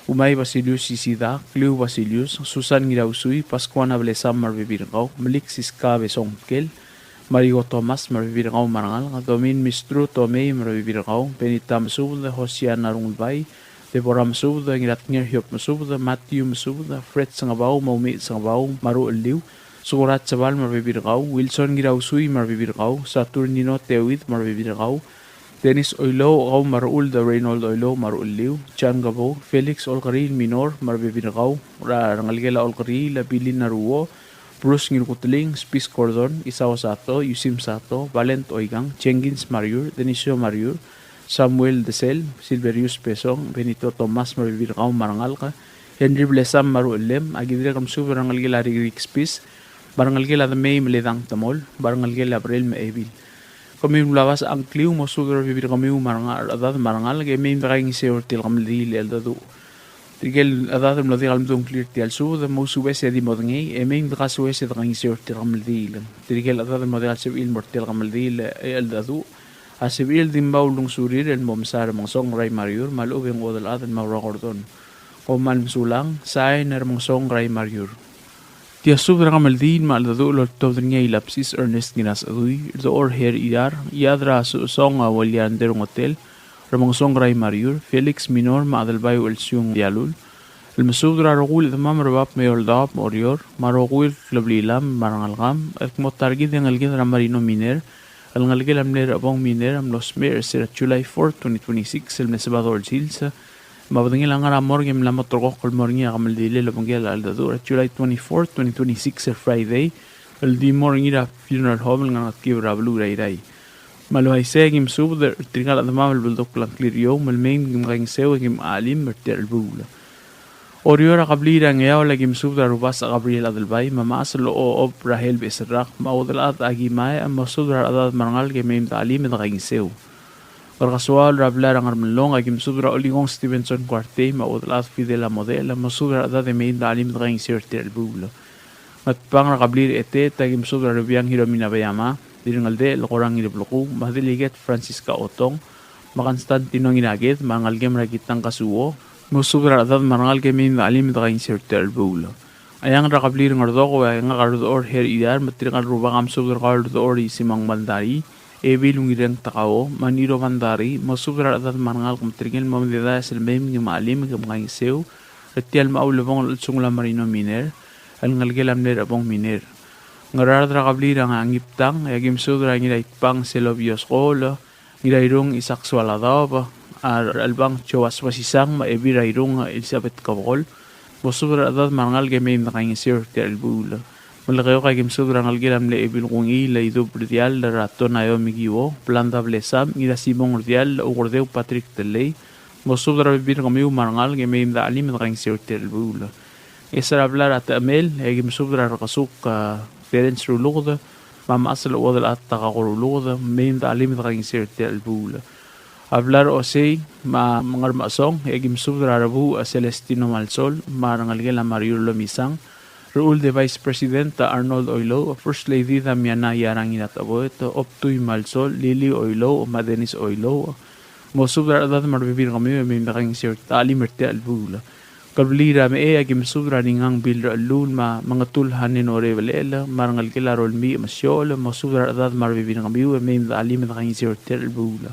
Umai Basilius Isida, Kliu Basilius, Susan Ngirausui, Pascuana Blesam me a rebebil er kau, Melik Siska Besong Mkel, Marigo Thomas me a rebebil er kau me a rengalek, Domin Mistru Tomei me a rebebil er kau, Benita Mesubed, Hosiana Rungulbai, Deborah Mesubed, Ngiratnger Hiop Mesubed, Matthew Mesubed, Fred Sengebau, Maumi Sengebau, Maru Eliu, Sukurat Sebal me a rebebil er kau, Wilson Ngirausui me a rebebil er kau, Saturnino Teuid me a rebebil er kau, Dennis Oilou, kau me a Rechuld Reynold Oilou me a Rechuld Liu, John Gabou, Felix Olkeriil Minor me a rebebil er kau, er a rengelekel a Olkeriil, Billy Naruo, Bruce Ngirkuteling, Spis Gordon, Isao Sato, Yusim Sato, Valent Oikang, Jenkins Mariur, Denisio Mariur, Samuel Desel, Silverius Besong, Benito Thomas me a rebebil er kau me a rengalek, Henry Blesam me a Ruchelem, a ki dirrek el mesubed er a rengelekel a Rikrik Spis, me a rengelekel a Demei me a Ledang Temol, me a rengelekel a Brel me a Ebil. Kemiu el mla obes a ngkliu, mosubed er a rebebil er kemiu me a renga-, rechedad me a rengalek, e mei me dekaingeseu er tia el kemeldiil el cheldecheduch. Tirke el chedad el mlo diak el mdu a ngklir er tia el subed, mousubes e di modengei, e mei me dekasoes e dekaingeseu er tia el kemeldiil. Tirke el chedad el mlo diak el sebechir el mo er tia el kemeldiil el cheldecheduch, a sebechir el di mo uldesuir el mo mesa er a Remengesong Rai Mariur, me a lechub e ng chuodel chad el mo er a Gordon. Kom kmal mesulang, sain er a Remengesong Rai Mariur. Tia subed er a kemeldiil me a cheldecheduch el oltobed er ngii a Ilapsis Ernest Ngirasechedui, Rdechor Her Irar, Iechad er a Sosong a Weliander Ngotel, Remengesong Rai Mariur, Felix Minor me a Adelbai Uchelsiung Dialul, el mesubed er a rokui el chedemam er a bab me a eou el daob me a Oreor, me a rokui el kleblilam me a rengelekam, el kmo ta er kid e ngeleked er a Marino Miner, el ngelekel a mle Rechebong Miner, a mlo smecher er se er a July fourth, twenty twenty-six, el mle Sabado el sils, me a bedengel a ngar er a morgue e mla mo ulterekokl el mo er ngii a kemeldiil el obengkel a cheldecheduch er a July twenty-fourth, twenty twenty-six, el Friday, el di mo er ngii er a funeral home el ngar er a Ngetkib er a beluu er a Irrai. Me a le uaisei e ki mesubed er tirka el chedemam el beldukl a ngklir er eou, me le mei me kim kaingeseu e kim chelim er tia el chelebuul. Oreor, a kebliil er a Ngeaol, a ki mesubed er a Rubasech Gabriel Adelbai, me a mechas el Ochob Rahel Beserrak, me a chuodel chad Aki Mae, mosubed er a rechedad me a rengalek e mei me dechelim e dekaingeseu. Ngerkesoaol, er a blai er a Ngermelong, a ki mesubed er a Olikong Stevenson Kuartei, me a chuodel chad Fidel Amodel, mosubed er a rechedad e mei me dechelim e dekaingeseu er tia el chelebuul. Ngatpang, er a kebliil er a Etet, a ki mesubed er a Rebiang Hiromi Nabeyama, Dirrengeldechel Korang Ngireblekuu, me a Delegate Francisca Otong, me a Constantino Ngiraked, me a rengelekem er a Kitang Kasuo, mosubed er a rechedad me a rengalek e mei me dechelim e dekaingeseu er tia el chelebuul. Eanged, er a kebliil er a Ngerdokeu, e ngak a Rdechor Her Irar, me tirka el rubak a mesubed er kau el Rdechor Isimang Bandarii, Ebil Ungireng Takao, me a Niro Bandarii, mosubed er a rechedad me a rengalek me tirke el mo mededaes el mei me kim chelim e kim kaingeseu er tia el mo ulebongel el chelsengul a Marino Miner, el ngelekel a mle Rechebong Miner. Ngaraard, er a kebliil er a Ngiptang, e a ki mesubed er a Ngiraitbang Selobios Kool, Ngirairung Isaac Sualadaob, a Rechelbang Joas Basisang, me a Ebil er a Irung Elizabeth Kebekol, mosubed er a rechedad me a rengalek e mei me dekaingeseu er tia el chelebuul. Melekeok, a ki mesubed er a rengelekel a mle Ebil Kungiil Idub Rdiall, er a Tonaio Mikiuo, Blanda Blesam, Ngirasimong Rdiall, Ukerdeu Patrick Telei, mosubed er a rebebil er kemiu me a rengalek e mei me dechelim e dekaingeseu er tia el chelebuul. E se er a blai er a Techemel, e a ki mesubed er a Rekesuk, a, Terence Ruluked, me a mechas el chuodel chad Takako Ruluked, mei me dechelim e dekaingeseu er tia el chelebuul. A blai er a Osei, me a Ngermechesong, e a ki mesubed er a Rebuuch, a, Celestino Malsol, me a rengelekel a Mariur Lomisang, Rechuld e Vice President, a, Arnold Oilouch, First Lady Damiana Iarang Ngiratecheboet, Obtui Malsol, Lily Oilouch, me a Dennis Oilouch, mosubed er a rechedad me a rebebil er kemiu e mei me dekaingeseu e dechelim er tia el chelebuul. Kebliil er a Mechei, a ki mesubed er a Ringang Bill Rechelluul, me a Mengetul Hanen Orebelechel, me a rengelekel a Rolmii Mesiochel, mosubed er a rechedad me a rebebil er kemiu e mei me dechelim e dekaingeseu er tia el chelebuul.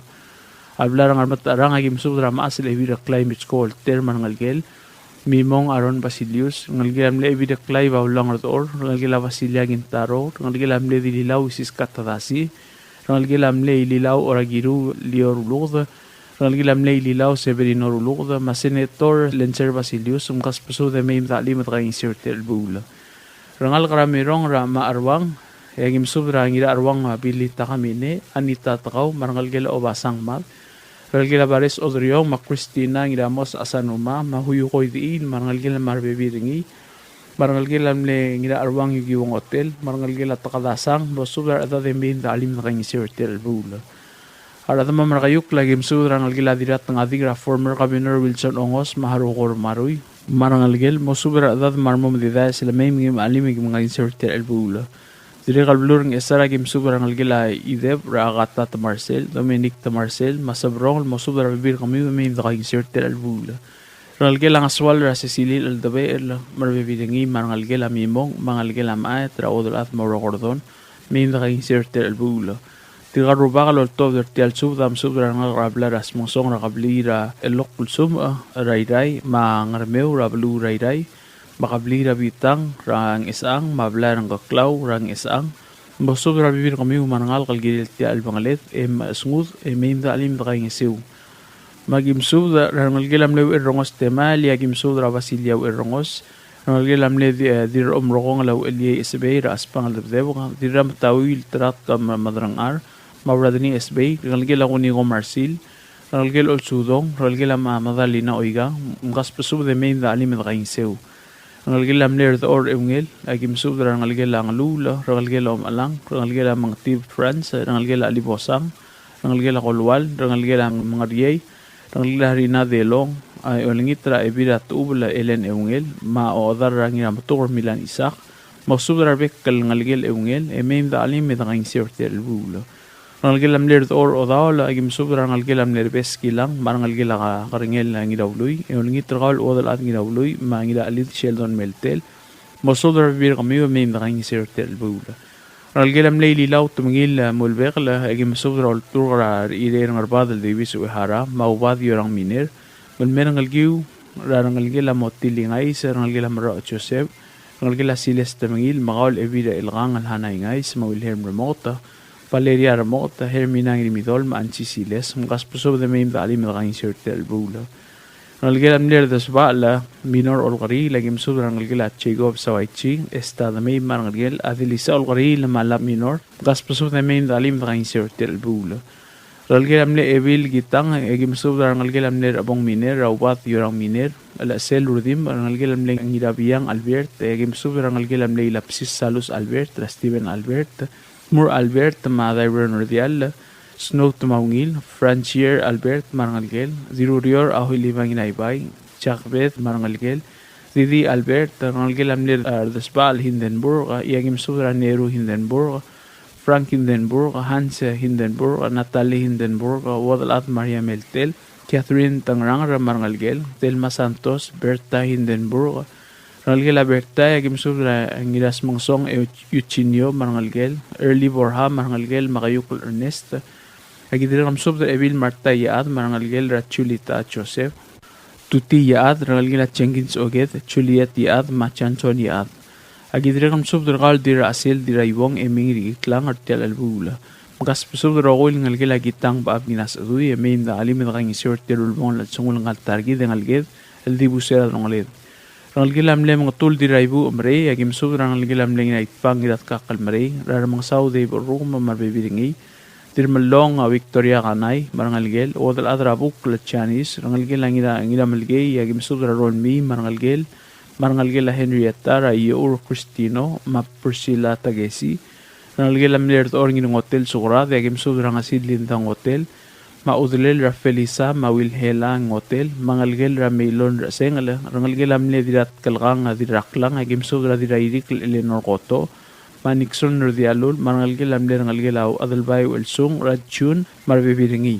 A blai er a Ngermetecherang, a ki mesubed er a mechas el Ebil Reklai Mitsko Olter me a rengelekel, Mimong Aaron Basilius, rengelekel a mle Ebil Reklai Baulong Rdechor, rengelekel a Basilia Kintaro, rengelekel a mle Dililau Isis Katadasi, rengelekel a mle Ililau Orakiru Lior Uluked, rengelekel a mle Ililau Severino Uluked, me a Senator Lencer Basilius, mkasbesubed e mei me dechelim e dekaingeseu er tia el chelebuul. Rengalek er a Mirong er a Macheruang, e a ki mesubed er a Ngiracheruang, a, Billy Takamine, Anita Tekau, me a rengelekel a Obasang Mad, rengelekel a Bares Odriong, me a Christina Ngiramos Asanuma, me a Huyuko Idiil, me a rengelekel me a rebebil er ngii, me a rengelekel a mle Ngiracheruang Yukiwo Ngotel, me a rengelekel a Tekadasang, mosubed er a rechedad e mei me dechelim e dekaingeseu er tia el chelebuul. A rechedemam er a Keiukl, a ki mesubed er a rengelekel a Dirratengadik, er a former Governor Wilson Ongos, me a Haruko Marui, me a rengelekel, mosubed er a rechedad me a remo medidaes el mei me kim chelim e kim kaingeseu er tia el chelebuul. Dirrek el beluu er a Ngchesar a kim subed er a rengelekel a Ideb, er a Agata Temarsel, Dominic Temarsel, me a Sebrong, el mosubed er a rebebil er kemiu e mei me de kaingeseu er tia el chelebuul. Rengelekel a Ngesual er a Cecilia Eldebechel, me a rebebil er ngii, me a rengelekel a Mimong, me a ngelekel a Maet, er a Uodelchad me a Ura Gordon, mei me de kaingeseu er tia el chelebuul. Tirka el rubak el oltobed er tia el subed a mesubed er a rengalek er a blai er a Smengesong er a kebliil er a Elokl el Sumech, er a Irrai, me a Ngermeu er a beluu er a Irrai, me a kebliil er a Bitang er a Ngchesechang, me a blai er a Ngkeklau er a Ngchesechang, mosubed er a rebebil er kemiu me a rengalek el kirel tia el chelebangeled, e mechesngud, e mei me de chelim e de kaingeseu. Me a kim subed er a rengelekel a mle Uchelrengos Temael, e a kim subed er a Basilia Uchelrengos, rengelekel a mle Di-, eh, Dirrechomrekong el Ucheliei Esebei, er a Chesbang el Debdebek, Dirrametaui el Teratk me a Maderengchar, me a Bradeni Esebei, rengelekel a Kuniko Marsil, rengelekel a Olsudong, rengelekel a Ma-, Madalina Oikang, mkasbesubed e mei me de chelim e de kaingeseu. Rengelekel a mle Rdechor Eungel, a kim subed er a rengelekel a Ngeluul, rengelekel a Omechelang, rengelekel a Mengetib Franz, rengelekel a Chelibosang, rengelekel a Kolual, rengelekel a Mengeriei, rengelekel a Rina Delong, a olengit er a Ebil er a Techubel Ellen Eungel, me a ochedal er a Ngirametuker Milan Isaac, mosubed er a rebek el ngelekel Eungel, e mei me de chelim e de kaingeseu er tia el chelebuul. Rengelekel a mle Rdechor Odaol, a kim subed er a rengelekel a mle Rebes Kilang, me a rengelekel a Kerengel Ngiraului, e olengit er kau el Uodelchad Ngiraului, me a Ngirachelid Sheldon Meltel, mosubed er a rebebil er kemiu e mei me de kaingeseu er tia el chelebuul. Rengelekel a mle Ililau Temengil, eh, Mulbekel, eh, a kim subed er a Olturk er a Irei er a Ngerbad el Davis Uehara, me a Ubad Yorang Miner, me leme a rengelekiu, er a rengelekel a Motil Ingais, rengelekel a Merrauch Joseph, rengelekel a Siles Temengil, me kau el Ebil er a Chelkang el Hana Ingais, me a Wilhelm Remoket, Valeria Remoket, Hermina Ngirimidol, me a Ansi Siles, mkasbesubed e mei me de chelim e de kaingeseu er tia el chelebuul. Rengelekel a mle Rdesbachel Minor Olkeriil, a kim subed er a rengelekel a Jacob Sawaichi, Esta Demei, me a rengelekel a Delisa Olkeriil, me a Lab Minor, mkasbesubed e mei me de chelim e de kaingeseu er tia el chelebuul. Rengelekel a mle Ebil Kitang, e kim subed er a rengelekel a mle Rebong Miner, er a Ubad Yorang Miner, el Chesel Rudim, rengelekel a mle Ngirabiang Albert, e kim subed er a rengelekel a mle Ilapsis Salus Albert, er a Steven Albert, Mur Albert, me a Dairon Rdiall, Snow Temaungil, Franchier Albert, me a rengelekel, Dirurior a Huilibang Inaibai, Jakbed, me a rengelekel, Didi Albert, rengelekel a mle, eh, Rdesbachel Hindenburg, e a kim subed er a Neru Hindenburg, Frank Hindenburg, Hans Hindenburg, Natalie Hindenburg, Uodelchad Maria Meltel, Catherine Tengrang, me a rengelekel, Thelma Santos, Berta Hindenburg, rengelekel a Berta, e a kim subed er a Ngirasmengesong Eu-, Eugenio, me a rengelekel, Early Borja, me a rengelekel, me a Keiukl Ernest. A ki dirrek el msubed er a Ebil Marta Iechad, me a rengelekel, er a Julita Joseph, Tuti Iechad, rengelekel a Jenkins Oked, Juliet Iechad, me a Johnson Iechad. A ki dirrek el msubed er kau el Dirrachesel Dirraibong, e mei er a Iklang er tia el chelebuul. Mkasbesubed er a rokui el ngelekel a Kitang Bechab Nginasechedui, e mei me de chelim e de kaingeseu er tia el ulebongel el chelsengul ngka el ta er kid e ngeleked el dibus er a delongeled. Rengelekel a mle Mengetul Dirraibuuch Merei, a ki msubed er a rengelekel a mle Ngiraitbang Ngiratkakl Merei, er a Remengesau Dave Rrukem me a rebebil er ngii, Dirremellong a Victoria Kanai, me a rengelekel, Uodelchad er a Buk el Janice, rengelekel a Ngira, Ngiramelkei, a ki msubed er a Rolmii, me a rengelekel, me a rengelekel a Henrietta, er a Iechur Christino, me a Priscilla Takesi, rengelekel a mle Rdechor Ngirngotel Sukrad, e a ki msubed er a Ngesil Linda Ngotel, me a Udelel er a Felisa, me a Wilhela Ngotel, me a ngelekel er a Meilon er a Sengel, rengelekel a mle Dirratkelkang a Dirraklang, e a ki msubed er a Dirrairikl Eleanor Koto, me a Nixon Rdialul, me a rengelekel a mle rengelekel a Adelbai Uelsung, er a June, me a rebebil er ngii.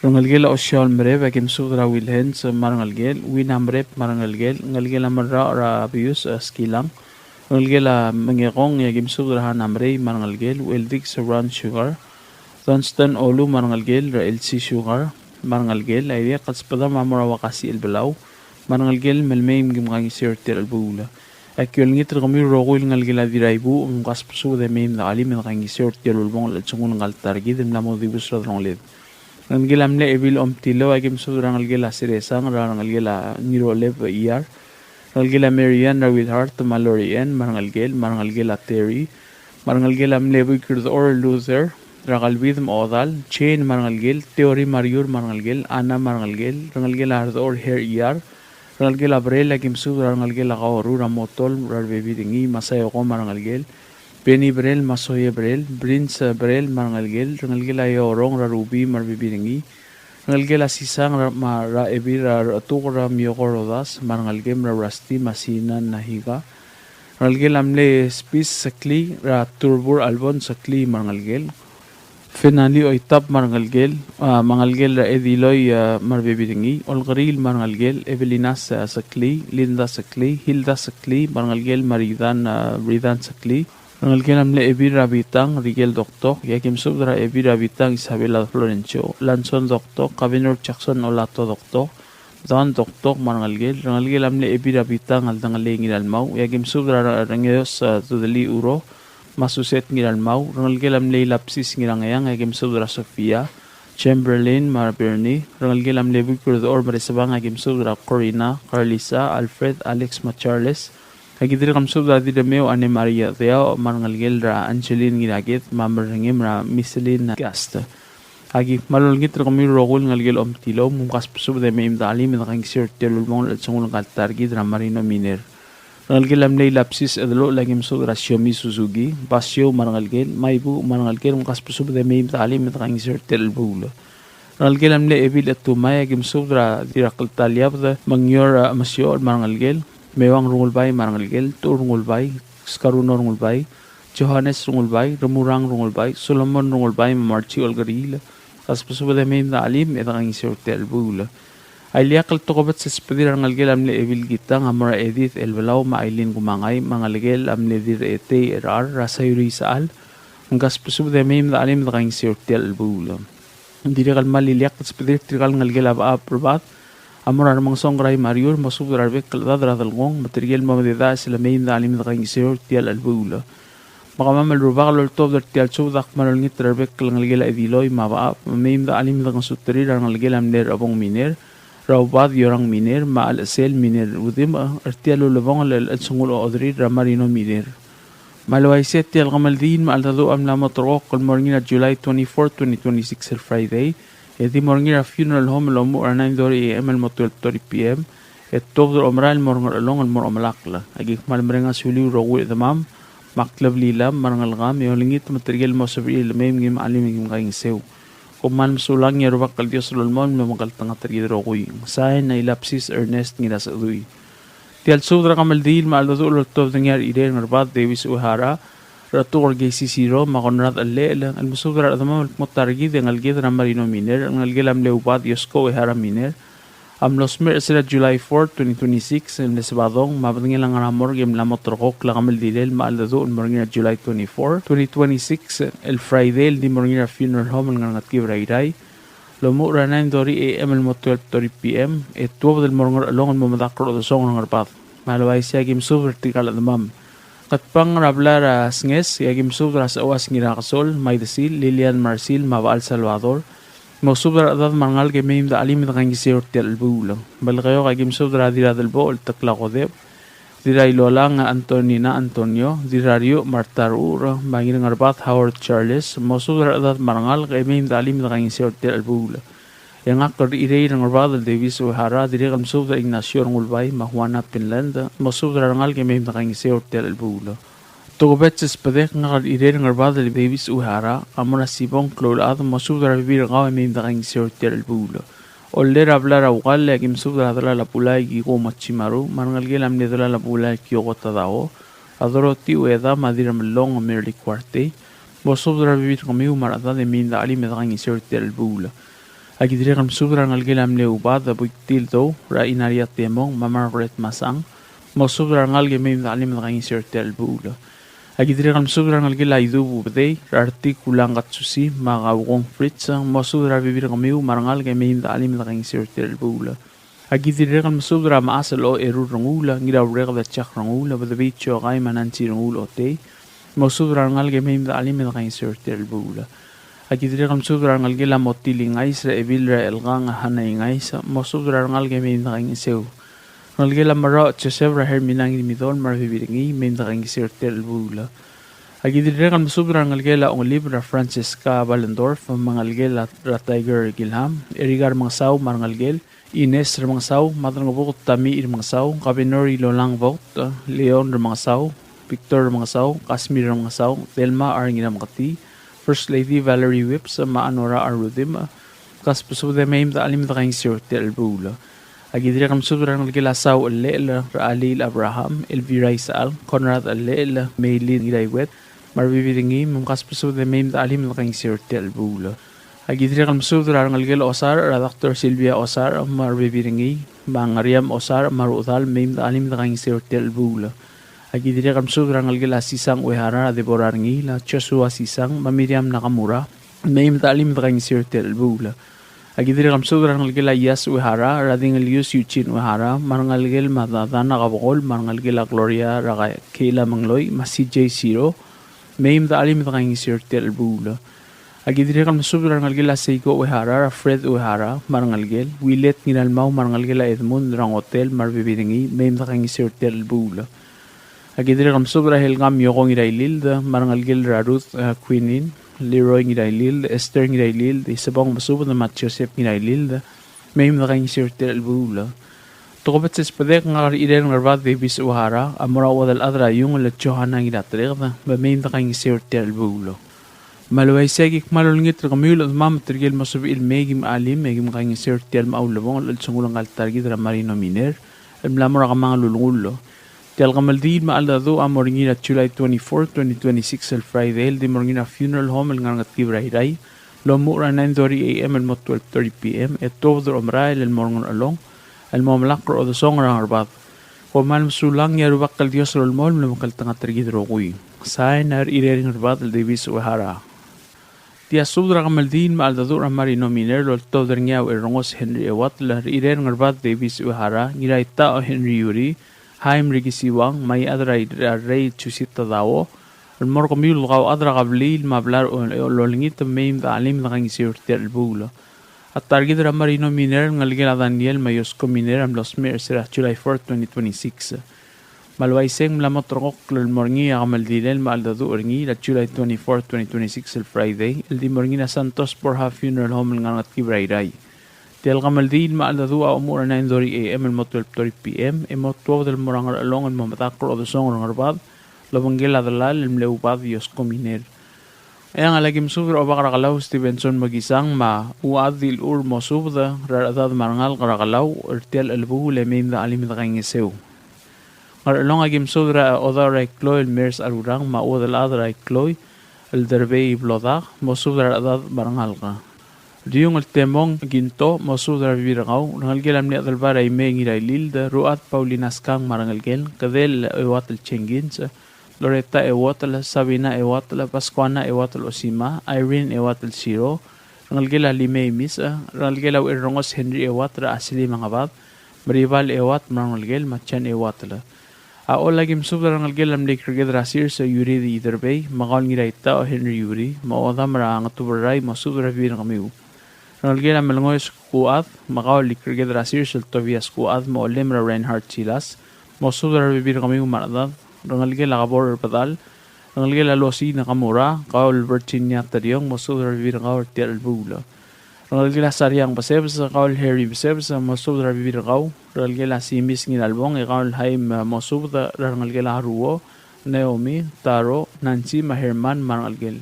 Rengelekel a Osiaol Mereb, a ki msubed er a Wilhens, me a rengelekel, Wina Mereb, me a rengelekel, ngelekel a Merraoch er a Bius, a Skilang, rengelekel a Mengekong, e a ki msubed er a Hana Merei, me a rengelekel, Ueldix Brown Sugar, Dunstan Olu, me a rengelekel, er a Elsie Sugar, me a rengelekel, a Idiak el Sbedam a mo er a Uakasichel Belau, me a rengelekel, me lmei me kim kaingeseu er tia el chelebuul. A ki olengit er kemiu el rokui el ngelekel a Dirraibuuch, me mkasbesubed e mei me de chelim e de kaingeseu er tia el ulebongel el chelsengul ngka el ta er kid el mla mo dibus er a delongeled. Rengelekel a mle Ebil Omtilou, a ki msubed er a rengelekel a Seresang, er a rengelekel a Ngiroleb Iar, rengelekel a Marian, er a Willhart, me a Lori Ann, me a rengelekel, me a rengelekel a Terry, me a rengelekel a mle Buik Rdechor Luther, er a Kalbid me a Odal, Jane, me a rengelekel, Theory Mariur, me a rengelekel, Anna, me a rengelekel, rengelekel a Rdechor Her Iar, rengelekel a Brel, a ki msubed er a rengelekel a Kaoru, er a Motol, er a rebebil er ngii, Masayoko, me a rengelekel, Benny Brel, me a Soye Brel, Prince Brel, me a rengelekel, rengelekel a Eorong, er a Ruby, me a rebebil er ngii, Rengelekel a Sisang er a, me a, er a Ebil er a Rechetuker er a Mioko Rodas, me a rengelekem er a Rusty me a Sinan Nahiga. Rengelekel a mle Spis Seklii, er a Turbur Albon Seklii me a rengelekel. Fenali Oitap me a rengelekel, a, me a ngelekel er a Ediloi, a, me a rebebil er ngii, Olkeriil me a rengelekel, Evelinas, a, Seklii, Linda Seklii, Hilda Seklii me a rengelekel, me a Ridan, a, Ridan Seklii. Rengelekel a mle Ebil er a Bitang, Rikel Doktok, e aki mesubed er a Ebil er a Bitang, Isabela Florencio, Lanson Doktok, Kabenor Jackson Olato Doktok, Don Doktok me a rengelekel. Rengelekel a mle Ebil er a Bitang, Aldengelei Ngiralmau, e aki mesubed er a Rengeos, a, Dudeli Uro, me a Suset Ngiralmau. Rengelekel a mle Ilapsis Ngirangeang, e aki mesubed er a Sofia, Chamberlain me a Bernie. Rengelekel a mle Buik er Dechor me a Resebang, e aki mesubed er a Corina, Carlisa, Alfred, Alex me a Charles. Aki dirrek el mesubed er a Dirremeu Anne Maria Deao me a rengelekel er a Angeline Ngiraked me a Merengem er a Micheline Gast. Aki kmal olengit er kemiu el rokui el ngelekel Omtilou, me mkasbesubed e mei me de chelim e de kaingeseu er tia el ulebongel el chelsengul ngka el ta er kid er a Marino Miner. Rengelekel a mle Ilapsis Edeluchel, e aki mesubed er a Siomi Suzuki, Basio me a rengelekel, Maibu me a rengelekel, me mkasbesubed e mei me de chelim e de kaingeseu er tia el chelebuul. Rengelekel a mle Ebil Etumai, e aki mesubed er a Dirrakltaliabed Mengior, a, Mesiochel me a rengelekel, Meuang Rengulbai me a rengelekel, Tuchur Rengulbai, Skaruno Rengulbai, Johannes Rengulbai, Remurang Rengulbai, Solomon Rengulbai me a Marchi Olkeriil, kasbesubed e mei me de chelim e de kaingeseu er tia el chelebuul. A ileakl el tokubets el sbedir a rengelekel a mle Ebil Kitang a mo er a Edith Elbelau me a Aileen Kumangai me a ngelekel a mle Dirretei er a Ar er a Saiuri Isechal, me kasbesubed e mei me de chelim e de kaingeseu er tia el chelebuul. Dirrek el kmal ileakl el sbedir tirka el ngelekel a Bechab er Bad a mo er a Remengesong Kerai me a Riur, mosubed er a rebek el chedad er a Delngong me tirke el mo mededaes el mei me de chelim e de kaingeseu er tia el chelebuul. Me kemam el rubak el oltobed er tia el subed a kmal olengit er a rebek el ngelekel a Ediloi me a Bechab, me mei me de chelim e de ngesuterir a rengelekel a mle Rechebong Miner, er a Ubad Yorang Miner, me a Alechesel Miner Udimech, er tia el ulebongel el chelsengul ochederir er a Marino Miner. Me a le uaisei e tia el kemeldiil me a cheldecheduch a mla mo ulterekokl el mo er ngii er a July twenty-four, twenty twenty-six el Friday, e di mo er ngii er a funeral home el omuchel er a nine thirty A M el mo twelve thirty P M, e tuobed er a omerael el mo er a Ngerchelong el mo er a omelakl. Aki kmal mereng a suliu el rokui el chedemam me a kleblilam me a rengelekam, e olengit me tirke el mo sebechir el mei me kim chelim e kim kaingeseu. Kom kmal mesulang, e a Rubak el Dios el olemolem a omekngeltengat er kid el rokui. Sain a Ilapsis Ernest Ngirasechedui. Tia el subed er a kemeldiil me a cheldecheduch el oltobed er ngii a Rechirei er a Ngerbad Davis Uehara, Rechetuker Keisi Siro, me a Konrad Chelechel, el mesubed er a rechedemam el kmo ta er kid e ngeleked er a Marino Miner, el ngelekel a mle Ubad Iosko Uehara Miner, a mlo smecher er sel July four, twenty twenty-six, el mle Sebadong, me a bedengel a ngar er a morgue e mla mo ulterekokl a kemeldilel me a cheldecheduch el mo er ngii er a July twenty-four, twenty twenty-six, el Friday, el di mo er ngii er a funeral home el ngar er a Ngetkib er a Irrai, el omuchel er a nine thirty A M el mo twelve thirty P M, e tuobed el mo er a Ngerchelong el mo medakl er a odesongel er a Ngerbad. Me a le uaisei e aki mesubed er tirka el chedemam. Ngatpang er a blai er a Snges, e aki mesubed er a Seuas Ngirakesol, Maidesil, Lilian Marsil, me a Bechal Salvador. Mosubed er a rechedad me a rengalek e mei me de chelim e de kaingeseu er tia el chelebuul. Melekeok e aki mesubed er a Dirradelbochel Tekla Kodep, Dirrailolang Antonina Antonio, Dirrariuch Marta Ruur, me a Ngirngerbad Howard Charles, mosubed er a rechedad me a rengalek e mei me de chelim e de kaingeseu er tia el chelebuul. E ngak el Rechirei er a Ngerbad el Davis Uehara, dirrek el mesubed er a Ignacio Rengulbai me a Juana Pinland, mosubed er a rengalek e mei me de kaingeseu er tia el chelebuul. Tokubets el sbedek, ngak el Rechirei er a Ngerbad el Davis Uehara, a mo er a Sibong Kloulechad, mosubed er a rebebil er kau e mei me de kaingeseu er tia el chelebuul. Ollei er a blai er a Ukall, e aki mesubed er a delal a Bulai Kiko Machimaru, me a rengelekel a mle delal a Bulai Kioko Tadao, a Dorothy Ueda, me a Dirremellong Merly Kuartei, mosubed er a rebebil er kemiu me a rechedad e mei me de chelim e de kaingeseu er tia el chelebuul. Aki dirrek el mesubed er a rengelekel a mle Ubad, a Buik Tildou, er a Inaria Temong, me a Margaret Masang, mosubed er a rengalek e mei me de chelim e de kaingeseu er tia el chelebuul. Aki dirrek el mesubed er a rengelekel a Idub Ubedei, er a Retik Ulang Katsusi, me a Kaukong Fritz, mosubed er a rebebil er kemiu me a rengalek e mei me de chelim e de kaingeseu er tia el chelebuul. Aki dirrek el mesubed er a Mechas el Ocherur Renguul, Ngiraureked a Jack Renguul, Bedebii Chokai me a Nancy Renguul Otei, mosubed er a rengalek e mei me de chelim e de kaingeseu er tia el chelebuul. Aki dirrek el mesubed er a rengelekel a Motil Ingais, er a Ebil er a Elkang a Hana Ingais, mosubed er a rengalek e mei me de kaingeseu. Rengelekel a Merrauch Joseph, er a Hermina Ngirmidol me a rebebil er ngii, mei me de kaingeseu er tia el chelebuul. Aki dirrek el mesubed er a rengelekel a Ongelib, er a Francesca Ballendorf, me a ngelekel a, er a Tiger Gilham, Erika Remengesau me a rengelekel, Ines Remengesau, me a Delngebuked Tami Remengesau, Kabenor Ilolang Vogt, Leon Remengesau, Victor Remengesau, Kasmir Remengesau, Thelma R. Ngirameketii, First Lady Valerie Whipps, me a Anora R. Rudimch, Kasbesubed e mei me de chelim e de kaingeseu er tia el chelebuul. Aki dirrek el mesubed er a rengelekel a Sau Chelechel, er a Chelil Abraham, Elvira Isechal, Conrad Chelechel, Meili Ngiraiuet, me a rebebil er ngii, me mkasbesubed e mei me de chelim e de kaingeseu er tia el chelebuul. Aki dirrek el mesubed er a rengelekel Osarch, er a Doctor Sylvia Osarch, me a rebebil er ngii, me a Ngeriam Osarch, me a rechedal, mei me de chelim e de kaingeseu er tia el chelebuul. Aki dirrek el mesubed er a rengelekel a Sisang Uehara, er a Deborah Rengiil, a Joshua Sisang, me a Miriam Nakamura, mei me de chelim e de kaingeseu er tia el chelebuul. Aki dirrek el mesubed er a rengelekel a Ias Uehara, er a Dingelius Eugene Uehara, me a rengelekel me a Dana Kabekol, me a rengelekel a Gloria, er a Keila Mengloi, me a C J Siro, mei me de chelim e de kaingeseu er tia el chelebuul. Aki dirrek el mesubed er a rengelekel a Seiko Uehara, er a Fred Uehara, me a rengelekel, Willet Ngiralmau, me a rengelekel a Edmund, er a Ngotel, me a rebebil er ngii, mei me de kaingeseu er tia el chelebuul. Aki dirrek el mesubed er a Helga Mioko Ngirailild, me a rengelekel er a Ruth, eh, Quinin, Leroy Ngirailild, Esther Ngirailild, Isebong Mesubed, me a Joseph Ngirailild, mei me de kaingeseu er tia el chelebuul. Tokubets el subedek, ngak er a Ireng Ngerbad Davis Uehara, a mo er a Uodelchad er a Iungel Johanna Ngiratereked, me mei me de kaingeseu er tia el chelebuul. Me a le uaisei e aki kmal olengit er kemiu el chedemam me tirke el mo sebechir el mei e kim chelim e kim kaingeseu er tia el mo ulebongel el chelsengul ngka el ta er kid er a Marino Miner el mla mo er a kemanget el ulengull. Tia el kemeldiil me a cheldecheduch a mo er ngii er a July twenty-four, twenty twenty-six el Friday el di mo er ngii er a funeral home el ngar er a Ngetkib er a Irrai el omuchel er a nine thirty A M el mo twelve thirty P M e tuobed er a omerael el mo er a Ngerchelong el mo melakl er a odesongel er a Ngerbad. Kom kmal mesulang, e a Rubak el Dios a lolemolem el omekngeltengat er kid el rokui. Sain a Ireng Ngerbad el Davis Uehara. Tia subed er a kemeldiil me a cheldecheduch er a Marino Miner el oltobed er ngii a Ucherrengos Henry Ewatel, er a Ireng Ngerbad Davis Uehara, Ngiraitao Henry Yuri, Haim Rikisiwang, me a Iechad er a Rei Jusita Dao, el mo er kemiu el kauchad er a kebliil me a blai er a olengit, mei me de chelim e de kaingeseu er tia el chelebuul. A ta er kid er a Marino Miner, ngelekel a Daniel me a Yosko Miner, a mlo smecher er sel July four, twenty twenty-six. Me a le uaisei e ng mla mo ulterekokl el mo er ngii a kemeldilel me a cheldecheduch er ngii er a July twenty-four, twenty twenty-six el Friday, el di mo er ngii er a Santos Borja Funeral Home el ngar er a Ngetkib er a Irrai. Tia el kemeldiil me a cheldecheduch a omuchel er a nine thirty A M el mo twelve thirty P M, e mo tuobed el mo er a Ngerchelong el mo medakl er a odesongel er a Ngerbad el obengkel a delal el mle Ubad Yosko Miner. E a Ngchesar aki mesubed er a Obak er a Kelau Stevenson Mekisang me a Uchad Dilchur, mosubed er a rechedad me a rengalek er a Kelau er tia el chelebuul e mei me de chelim e de kaingeseu. Ngerchelong aki mesubed er a Odaol er a Ikloi el Mers Arurang me a Uodelchad er a Ikloi el Derbei Blodak, mosubed er a rechedad me a rengalek. Riung el Temong Kinto, mosubed er a rebebil er kau, rengelekel a mle Chedelbai er a Imei Ngirailild, Ruchad Paulina Skang me a rengelekel, Kedel Ewatel Jenkins, Loretta Ewatel, Sabina Ewatel, Pascuana Ewatel Osima, Irene Ewatel Siro, rengelekel a Limei Misech, rengelekel a Ucherrengos Henry Ewatel, Asili Mengabad, Meribal Ewatel me a rengelekel, me a Jan Ewatel. A Ollei aki mesubed er a rengelekel a mle Ikerked er a Sers Yuri Iderbei, me kau el Ngiraitau Henry Yuri, me a Odam er a Ngetuberrai, mosubed er a rebebil er kemiu. Rengelekel a Melengoes Kuchad, me kau el Ikerked er a Sers el Tobias Kuchad, me a Olem er a Reinhard Silas, mosubed er a rebebil er kemiu me a rechedad. Rengelekel a Kebor er Bedal, rengelekel a Losi Nakamura, kau el Virginia Teriong, mosubed er a rebebil er kau er tia el chelebuul. Rengelekel a Sariang Besebes, kau el Harry Besebes, mosubed er a rebebil er kau. Rengelekel a Simis Ngiralbong, e kau el Haim, mosubed er a rengelekel a Haruo, Naomi, Taro, Nancy, me a Herman, me a rengelekel.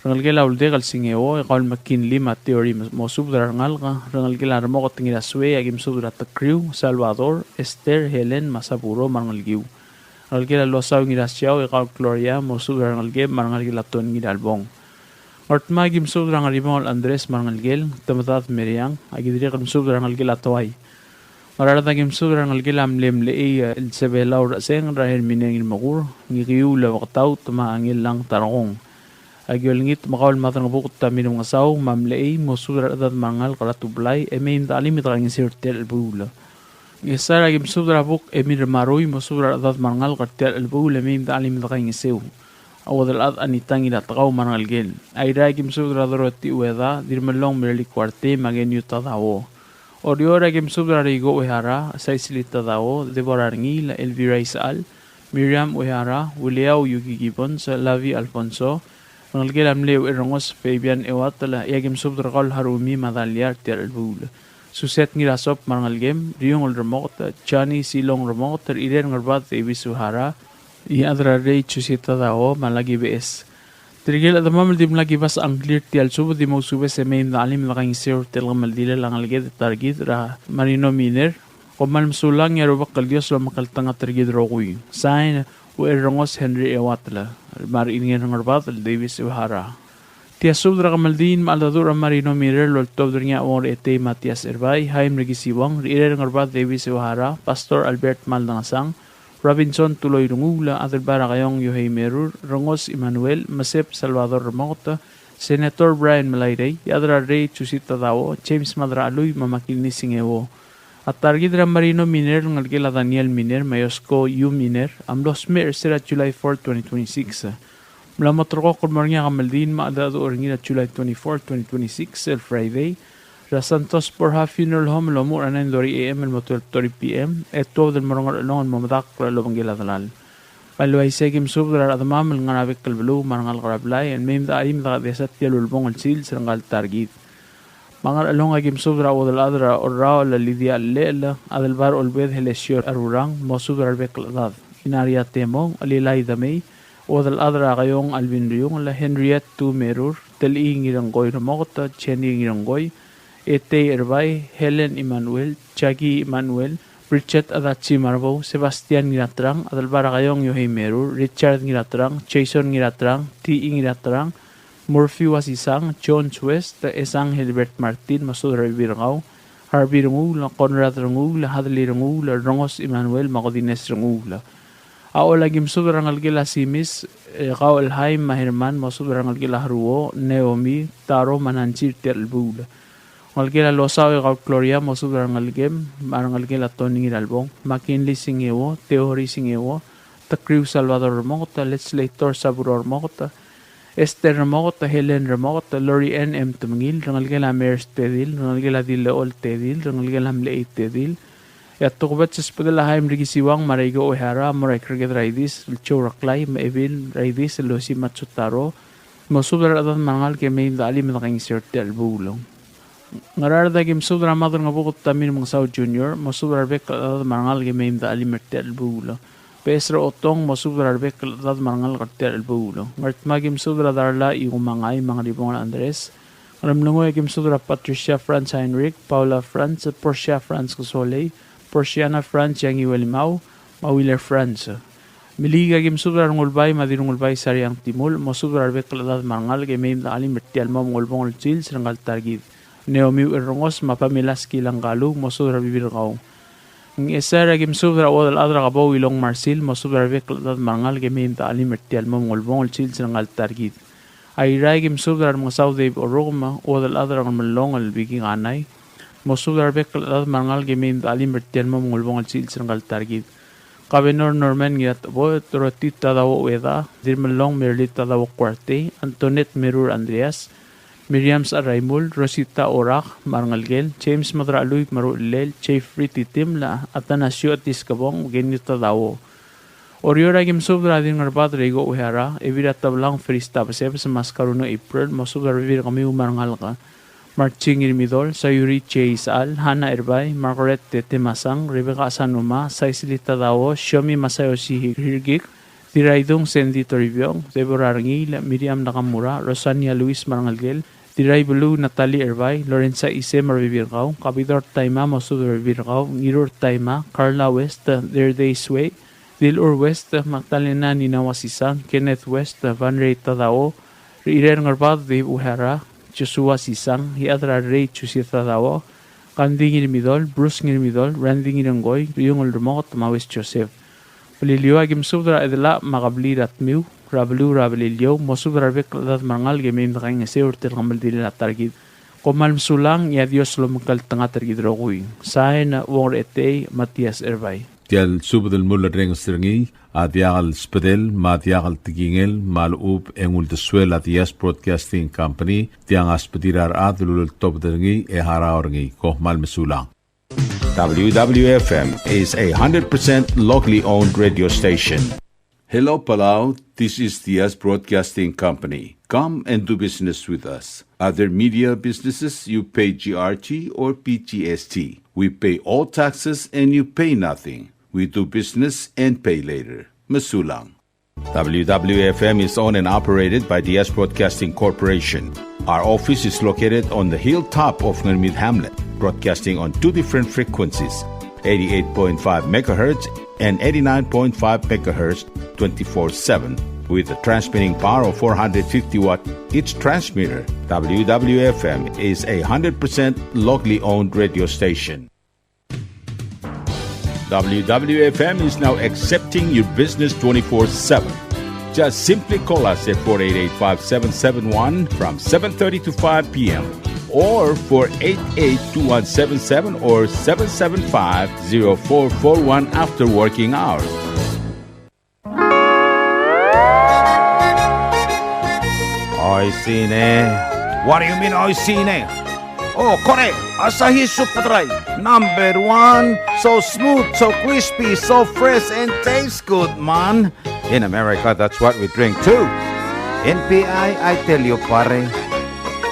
Rengelekel a Uldek el Singeo, e kau el McKinley me a Theory, mosubed er a rengalek. Rengelekel a Remoket Ngirasuei, aki mesubed er a Tekriu, Salvador, Esther, Helen, me a Saburo, me a rengelekiu. Rengelekel a Losau Ngirasiau, e kau el Gloria, mosubed er a rengelekem me a rengelekel a Ton Ngiralbong. Ngardmau aki mesubed er a Ngeribong el Andres me a rengelekel, Temedad Meriang, aki dirrek el mesubed er a rengelekel a Toai. Ngaraard aki mesubed er a rengelekel a mle Mlechei el Sebelau er a Cheseng, er a Hermine Ngirmekur, Ngikiu el Beketaut me a Ngillang Tarkong. Aki olengit me kau el Maderangebuked a Mirmengesau me a Mlechei, mosubed er a rechedad me a rengalek er a Tublai, e mei me de chelim e de kaingeseu er tia el chelebuul. Ngchesar aki mesubed er a Buk Emil Marui, mosubed er a rechedad me a rengalek er tia el chelebuul e mei me de chelim e de kaingeseu. A Uodelchad Anita Ngiratekau me a rengelekel. Airai aki mesubed er a Dorothy Ueda, Dirmelong Merly Kuartei, me a Keniu Tadao. Oreor aki mesubed er a Reiko Uehara, Saisili Tadao, Deborah Rengiil, Elvira Isechal, Miriam Uehara, Uliau Yuki Gibbons, Lavi Alfonso, rengelekel a mle Ucherrengos Fabian Ewatel, e aki mesubed er kau el Harumi me a Dalia er tia el chelebuul. Suset Ngirasop me a rengelekem, Riungel Remoket, Johnny Silong Remoket, Irene Ngerbad Davis Uehara, Iechad er a Rei Jusita Dao, me a Laki Beches. Tirke el chedemam el dimlak kibasech a ngklir er tia el subed, di mousubes e mei me dechelim e dekaingeseu er tia el kemeldiil a ngeleked er a ta er kid er a Marino Miner. Kom kmal mesulang, e a Rubak el Dios a lomekngeltengat er kid el rokui. Sain, Ucherrengos Henry Euatel, me a Rengelekel Ngerbad el Davis Uehara. Tia el subed er a kemeldiil me a cheldecheduch er a Marino Miner el oltobed er ngii a Uong er a Etei Matias Erbai, Haim Rekisiuang, Rengelekel Ngerbad Davis Uehara, Pastor Albert Maldangesang, Robinson Tuloi Renguul, Adelbai er a Kaiong Yohei Merur, Rengos Emmanuel, Mesep Salvador Remoket, Senator Brian Melairei, Iechad er a Rei Jusita Dao, James Madrachelui, me a Makilni Singeo. A ta er kid er a Marino Miner el ngelekel a Daniel Miner me a Yosko Yu Miner a mlo smecher er se er a July four, twenty twenty-six. Mla mo terrekokl el mo er ngii a kemeldiil me a cheldecheduch er ngii er a July twenty-four, twenty twenty-six, el Friday, er a Santos Borja Funeral Home el omuchel er a nine thirty A M el mo twelve thirty P M, e tuobed el mo er a Ngerchelong el mo medakl el obengkel a delal. Me a le uaisei e aki mesubed er a rechedemam el ngar er a bek el beluu me a rengalek er a blai el mei me dechelim e dekadesia tia el ulebongel el sils er ngka el ta er kid. Me a Ngerchelong e aki mesubed er a chuodel chad er a Orraol el Lydia Llechel, Adelbai er a Olbed Helesio Arurang, mosubed er a rebek el chedad. Inaria Temong, Lilai Demei, chuodel chad er a Kaiong Alvin Riungel, Henriette Tumerur, Telii Ngirengkoi Remoket, Jenny Ngirengkoi, Etei Erbai, Helen Emmanuel, Jackie Emmanuel, Bridget Adachi Marbou, Sebastian Ngiraterang, Adelbai er a Kaiong Yohei Merur, Richard Ngiraterang, Jason Ngiraterang, T E Ngiraterang, Murphy Wasisang, Jones West, Esang Hilbert Martin, mosubed er a rebebil er kau, Harvey Renguul, Conrad Renguul, Hadley Renguul, Rengos Emmanuel, me a Godines Renguul. A Ollei e aki mesubed er a rengelekel a Simis, e, Kaol Haim me a Herman, mosubed er a rengelekel a Haruo, Naomi, Taro, me a Nancy er tia el chelebuul. Ngelekel a Losau e Kaol Gloria, mosubed er a rengelekem, me a rengelekel a Tony Ngiralbong, McKinley Singeo, Theory Singeo, Tekriu Salvador Remoket, Legislator Saburo Remoket, Esther Remoket, Helen Remoket, Lori Ann M. Temengil, rengelekel a Mers Tedil, rengelekel a Dileol Tedil, rengelekel a Mlechei Tedil. E a tokubets el subedel a Haim Rikisiwang me a Reiko Uehara, mo er a Ikriked er a Idis el Joe Reklai, me a Ebil er a Idis el Osi Matsutaro, mosubed er a rechedad me a rengalek e mei me dechelim e dekaingeseu er tia el chelebuul. Ngaraard e aki mesubed er a Madrengebuked Tamir Mengesau Junior, mosubed er a rebek el chedad me a rengalek e mei me dechelim er tia el chelebuul. Beches er a Otong, mosubed er a rebek el chedad me a rengalek er tia el chelebuul. Ngardmau e aki mesubed er a Darla Ikumangai me a Ngeribongel Andres. Ngeremlengui e aki mesubed er a Patricia Franz Heinrich, Paula Franz, Portia Franz Kesolei, Portiana Franz Yangiuelimau, me a Willer Franz. Imeliik e aki mesubed er a Rengulbai me a Dirrengulbai Sariang Timul, mosubed er a rebek el chedad me a rengalek e mei me dechelim er tia el mo ulebongel el sils er ngka el ta er kid. Naomi Ucherrengos me a Pamela Skilang Kalu, mosubed er a rebebil er kau. Ngchesar e aki mesubed er a chuodel chad er a Kebou Ilong Marsil, mosubed er a rebek el chedad me a rengalek e mei me dechelim er tia el mo ulebongel el sils er ngka el ta er kid. Airai e aki mesubed er a Remengesau Dave Orrukem, chuodel chad er a Ngermellong el Biki Kanai, mosubed er a rebek el chedad me a rengalek e mei me dechelim er tia el mo ulebongel el sils er ngka el ta er kid. Kabenor Norman Ngiratecheboet, Dorothy Tadao Ueda, Dirmellong Merly Tadao Kuartei, Antoinette Merur Andreas, Miriam Saraimul, Rosita Orak me a rengelekel, James Madrachelui me a ruchellel, Jeffrey Titiml, Atanasio Atiskebong, Kenny Tadao. Oreor e aki mesubed er a Dirrengerbad Reiko Uehara, Evira Tablang Ferista Besebes, me a Skaruno April, mosubed er a rebebil er kemiu me a rengalek. Marching Irmidol, Sayuri J. Isechal, Hannah Erbai, Margaret Tetemasang, Rebecca Asanuma, Saisili Tadao, Shiomi Masayoshi Hirgik, Diraidung Sandy Toribiong, Deborah Rengiil, Miriam Nakamura, Rosania Luis me a rengelekel, Diraibeluu Natalie Erbai, Lorenza Ise me a rebebil er kau, Kabidor Taima, mosubed er a rebebil er kau, Ngirur Taima, Carla West, Derdei Sue, Dilur West, Magdalena Nina Wasisang, Kenneth West, Van Ray Tadao, Rirer Ngerbad Dave Uehara, Joshua Sisang, Iechad er a Rei Josie Tadao, Kandi Ngirmidol, Bruce Ngirmidol, Randy Ngirengkoi, Riungel Remoket, me a Wes Joseph. Beliliou e aki mesubed er a Chedelach me a kebliil er a Tmiu, er a beluu er a Beliliou, mosubed er a rebek el chedad me a rengalek e mei me dekaingeseu er tia el kemeldiil a ta er kid. Kom kmal mesulang, e a Dios a lomekngeltengat er kid el rokui. Sain, Uong er a Etei, Matias Erbai. Tia el subed el mulerrenges er ngii a diak el sbedel me a diak el tekingel me a lechub e ng uldesuel a Diaz Broadcasting Company, tiang a sbedir a rechad el uleltobed er ngii e harau er ngii. Kom kmal mesulang. W W F M is a hundred percent locally owned radio station. Hello, Palau. This is Diaz Broadcasting Company. Come and do business with us. Other media businesses, you pay G R T or P G S T. We pay all taxes and you pay nothing. We do business and pay later. Mesulang. W W F M is owned and operated by Diaz Broadcasting Corporation. Our office is located on the hilltop of Ngermid Hamlet, broadcasting on two different frequencies, eighty-eight point five megahertz and eighty-nine point five megahertz, twenty-four seven, with a transmitting power of four hundred fifty watt each transmitter. W W F M is a hundred percent locally owned radio station. W W F M is now accepting your business twenty-four seven. Just simply call us at four eight eight, five seven seven one from seven thirty to five p m, or four eight eight, two one seven seven or seven seven five, zero four four one after working hours. Oishii ne. What do you mean, oishii ne? Oh, kore, Asahi Super Dry, number one. So smooth, so crispy, so fresh, and tastes good, man. In America, that's what we drink too. In P I, I tell you, pare,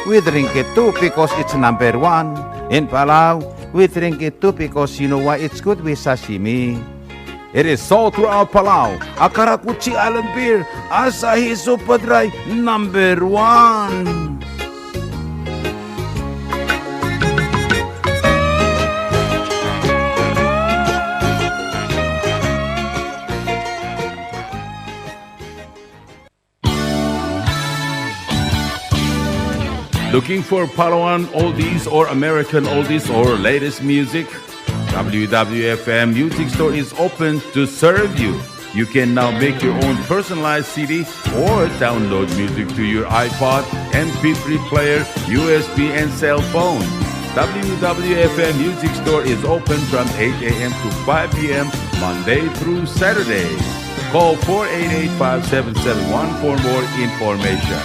we drink it too because it's number one. In Palau, we drink it too because you know why? It's good with sashimi. It is sold throughout Palau. A karakuchi island beer, Asahi Super Dry, number one. Looking for Palauan oldies or American oldies or latest music? W W F M Music Store is open to serve you. You can now make your own personalized C D or download music to your iPod, M P three player, U S B, and cell phone. W W F M Music Store is open from eight a m to five p m, Monday through Saturday. Call four eight eight, five seven seven one for more information.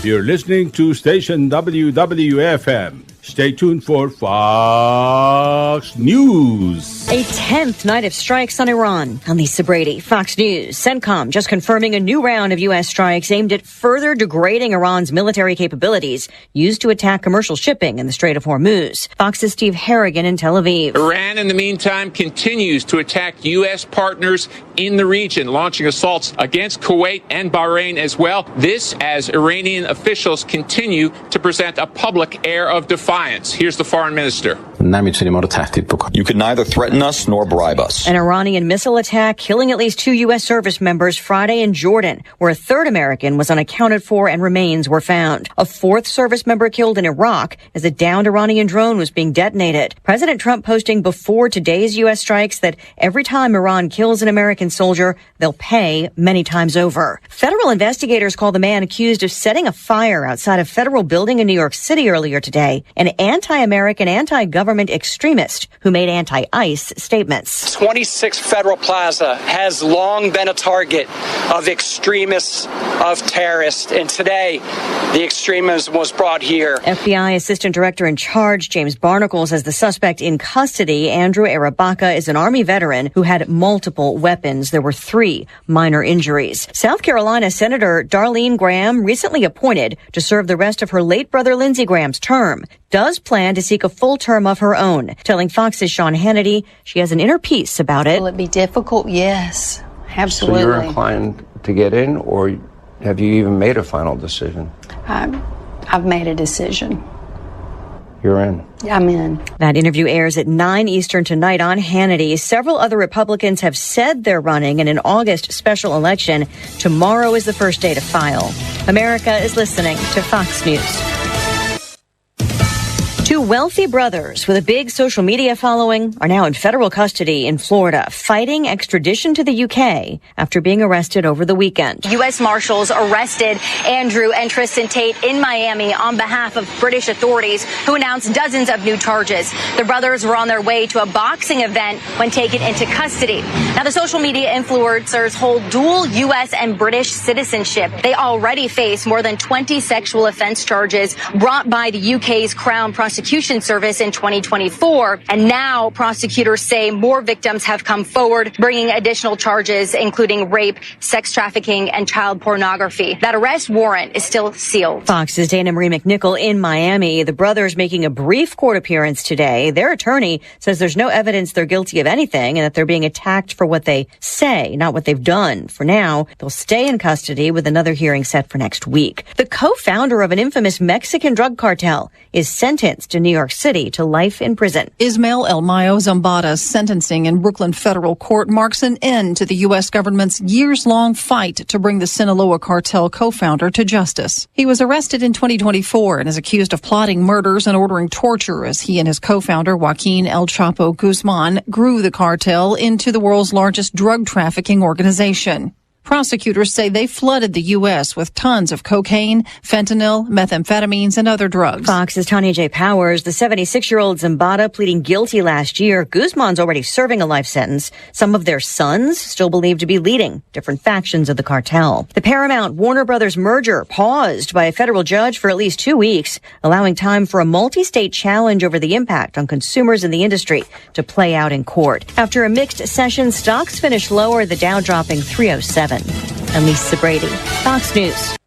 You're listening to station W W F M. Stay tuned for Fox News. A tenth night of strikes on Iran. I'm Lisa Brady, Fox News. CENTCOM just confirming a new round of U S strikes aimed at further degrading Iran's military capabilities used to attack commercial shipping in the Strait of Hormuz. Fox's Steve Harrigan in Tel Aviv. Iran, in the meantime, continues to attack U S partners in the region, launching assaults against Kuwait and Bahrain as well. This as Iranian officials continue to present a public air of defiance. Here's the foreign minister. You can neither threaten us nor bribe us. An Iranian missile attack killing at least two U S service members Friday in Jordan, where a third American was unaccounted for and remains were found. A fourth service member killed in Iraq as a downed Iranian drone was being detonated. President Trump posting before today's U S strikes that every time Iran kills an American soldier, they'll pay many times over. Federal investigators call the man accused of setting a fire outside a federal building in New York City earlier today an anti-American, anti-government extremist who made anti-ICE statements. Twenty-six Federal Plaza has long been a target of extremists, of terrorists, and today the extremism was brought here. F B I Assistant Director in Charge James Barnacle says the suspect in custody, Andrew Arabaka, is an Army veteran who had multiple weapons. There were three minor injuries. South Carolina Senator Darlene Graham, recently appointed to serve the rest of her late brother Lindsey Graham's term, does plan to seek a full term of her own, telling Fox's Sean Hannity she has an inner peace about it. Will it be difficult? Yes, absolutely. So you're inclined to get in, or have you even made a final decision? I'm, I've made a decision. You're in. I'm in. That interview airs at nine Eastern tonight on Hannity. Several other Republicans have said they're running in an August special election. Tomorrow is the first day to file. America is listening to Fox News. Two wealthy brothers with a big social media following are now in federal custody in Florida, fighting extradition to the U K after being arrested over the weekend. U S Marshals arrested Andrew and Tristan Tate in Miami on behalf of British authorities, who announced dozens of new charges. The brothers were on their way to a boxing event when taken into custody. Now, the social media influencers hold dual U S and British citizenship. They already face more than twenty sexual offense charges brought by the U K's Crown Prosecution. Prosecution Service in twenty twenty-four, and now prosecutors say more victims have come forward, bringing additional charges, including rape, sex trafficking, and child pornography. That arrest warrant is still sealed. Fox's Dana Marie McNichol in Miami. The brothers making a brief court appearance today. Their attorney says there's no evidence they're guilty of anything and that they're being attacked for what they say, not what they've done. For now, they'll stay in custody with another hearing set for next week. The co-founder of an infamous Mexican drug cartel is sentenced in New York City to life in prison. Ismael El Mayo Zambada's sentencing in Brooklyn federal court marks an end to the U S government's years-long fight to bring the Sinaloa cartel co-founder to justice. He was arrested in twenty twenty-four and is accused of plotting murders and ordering torture as he and his co-founder Joaquin El Chapo Guzman grew the cartel into the world's largest drug trafficking organization. Prosecutors say they flooded the U S with tons of cocaine, fentanyl, methamphetamines, and other drugs. Fox's Tanya J. Powers. The seventy-six-year-old Zambada pleading guilty last year. Guzman's already serving a life sentence. Some of their sons still believed to be leading different factions of the cartel. The Paramount Warner Brothers merger paused by a federal judge for at least two weeks, allowing time for a multi-state challenge over the impact on consumers and the industry to play out in court. After a mixed session, stocks finished lower, the Dow dropping three oh seven. I'm Lisa Brady, Fox News.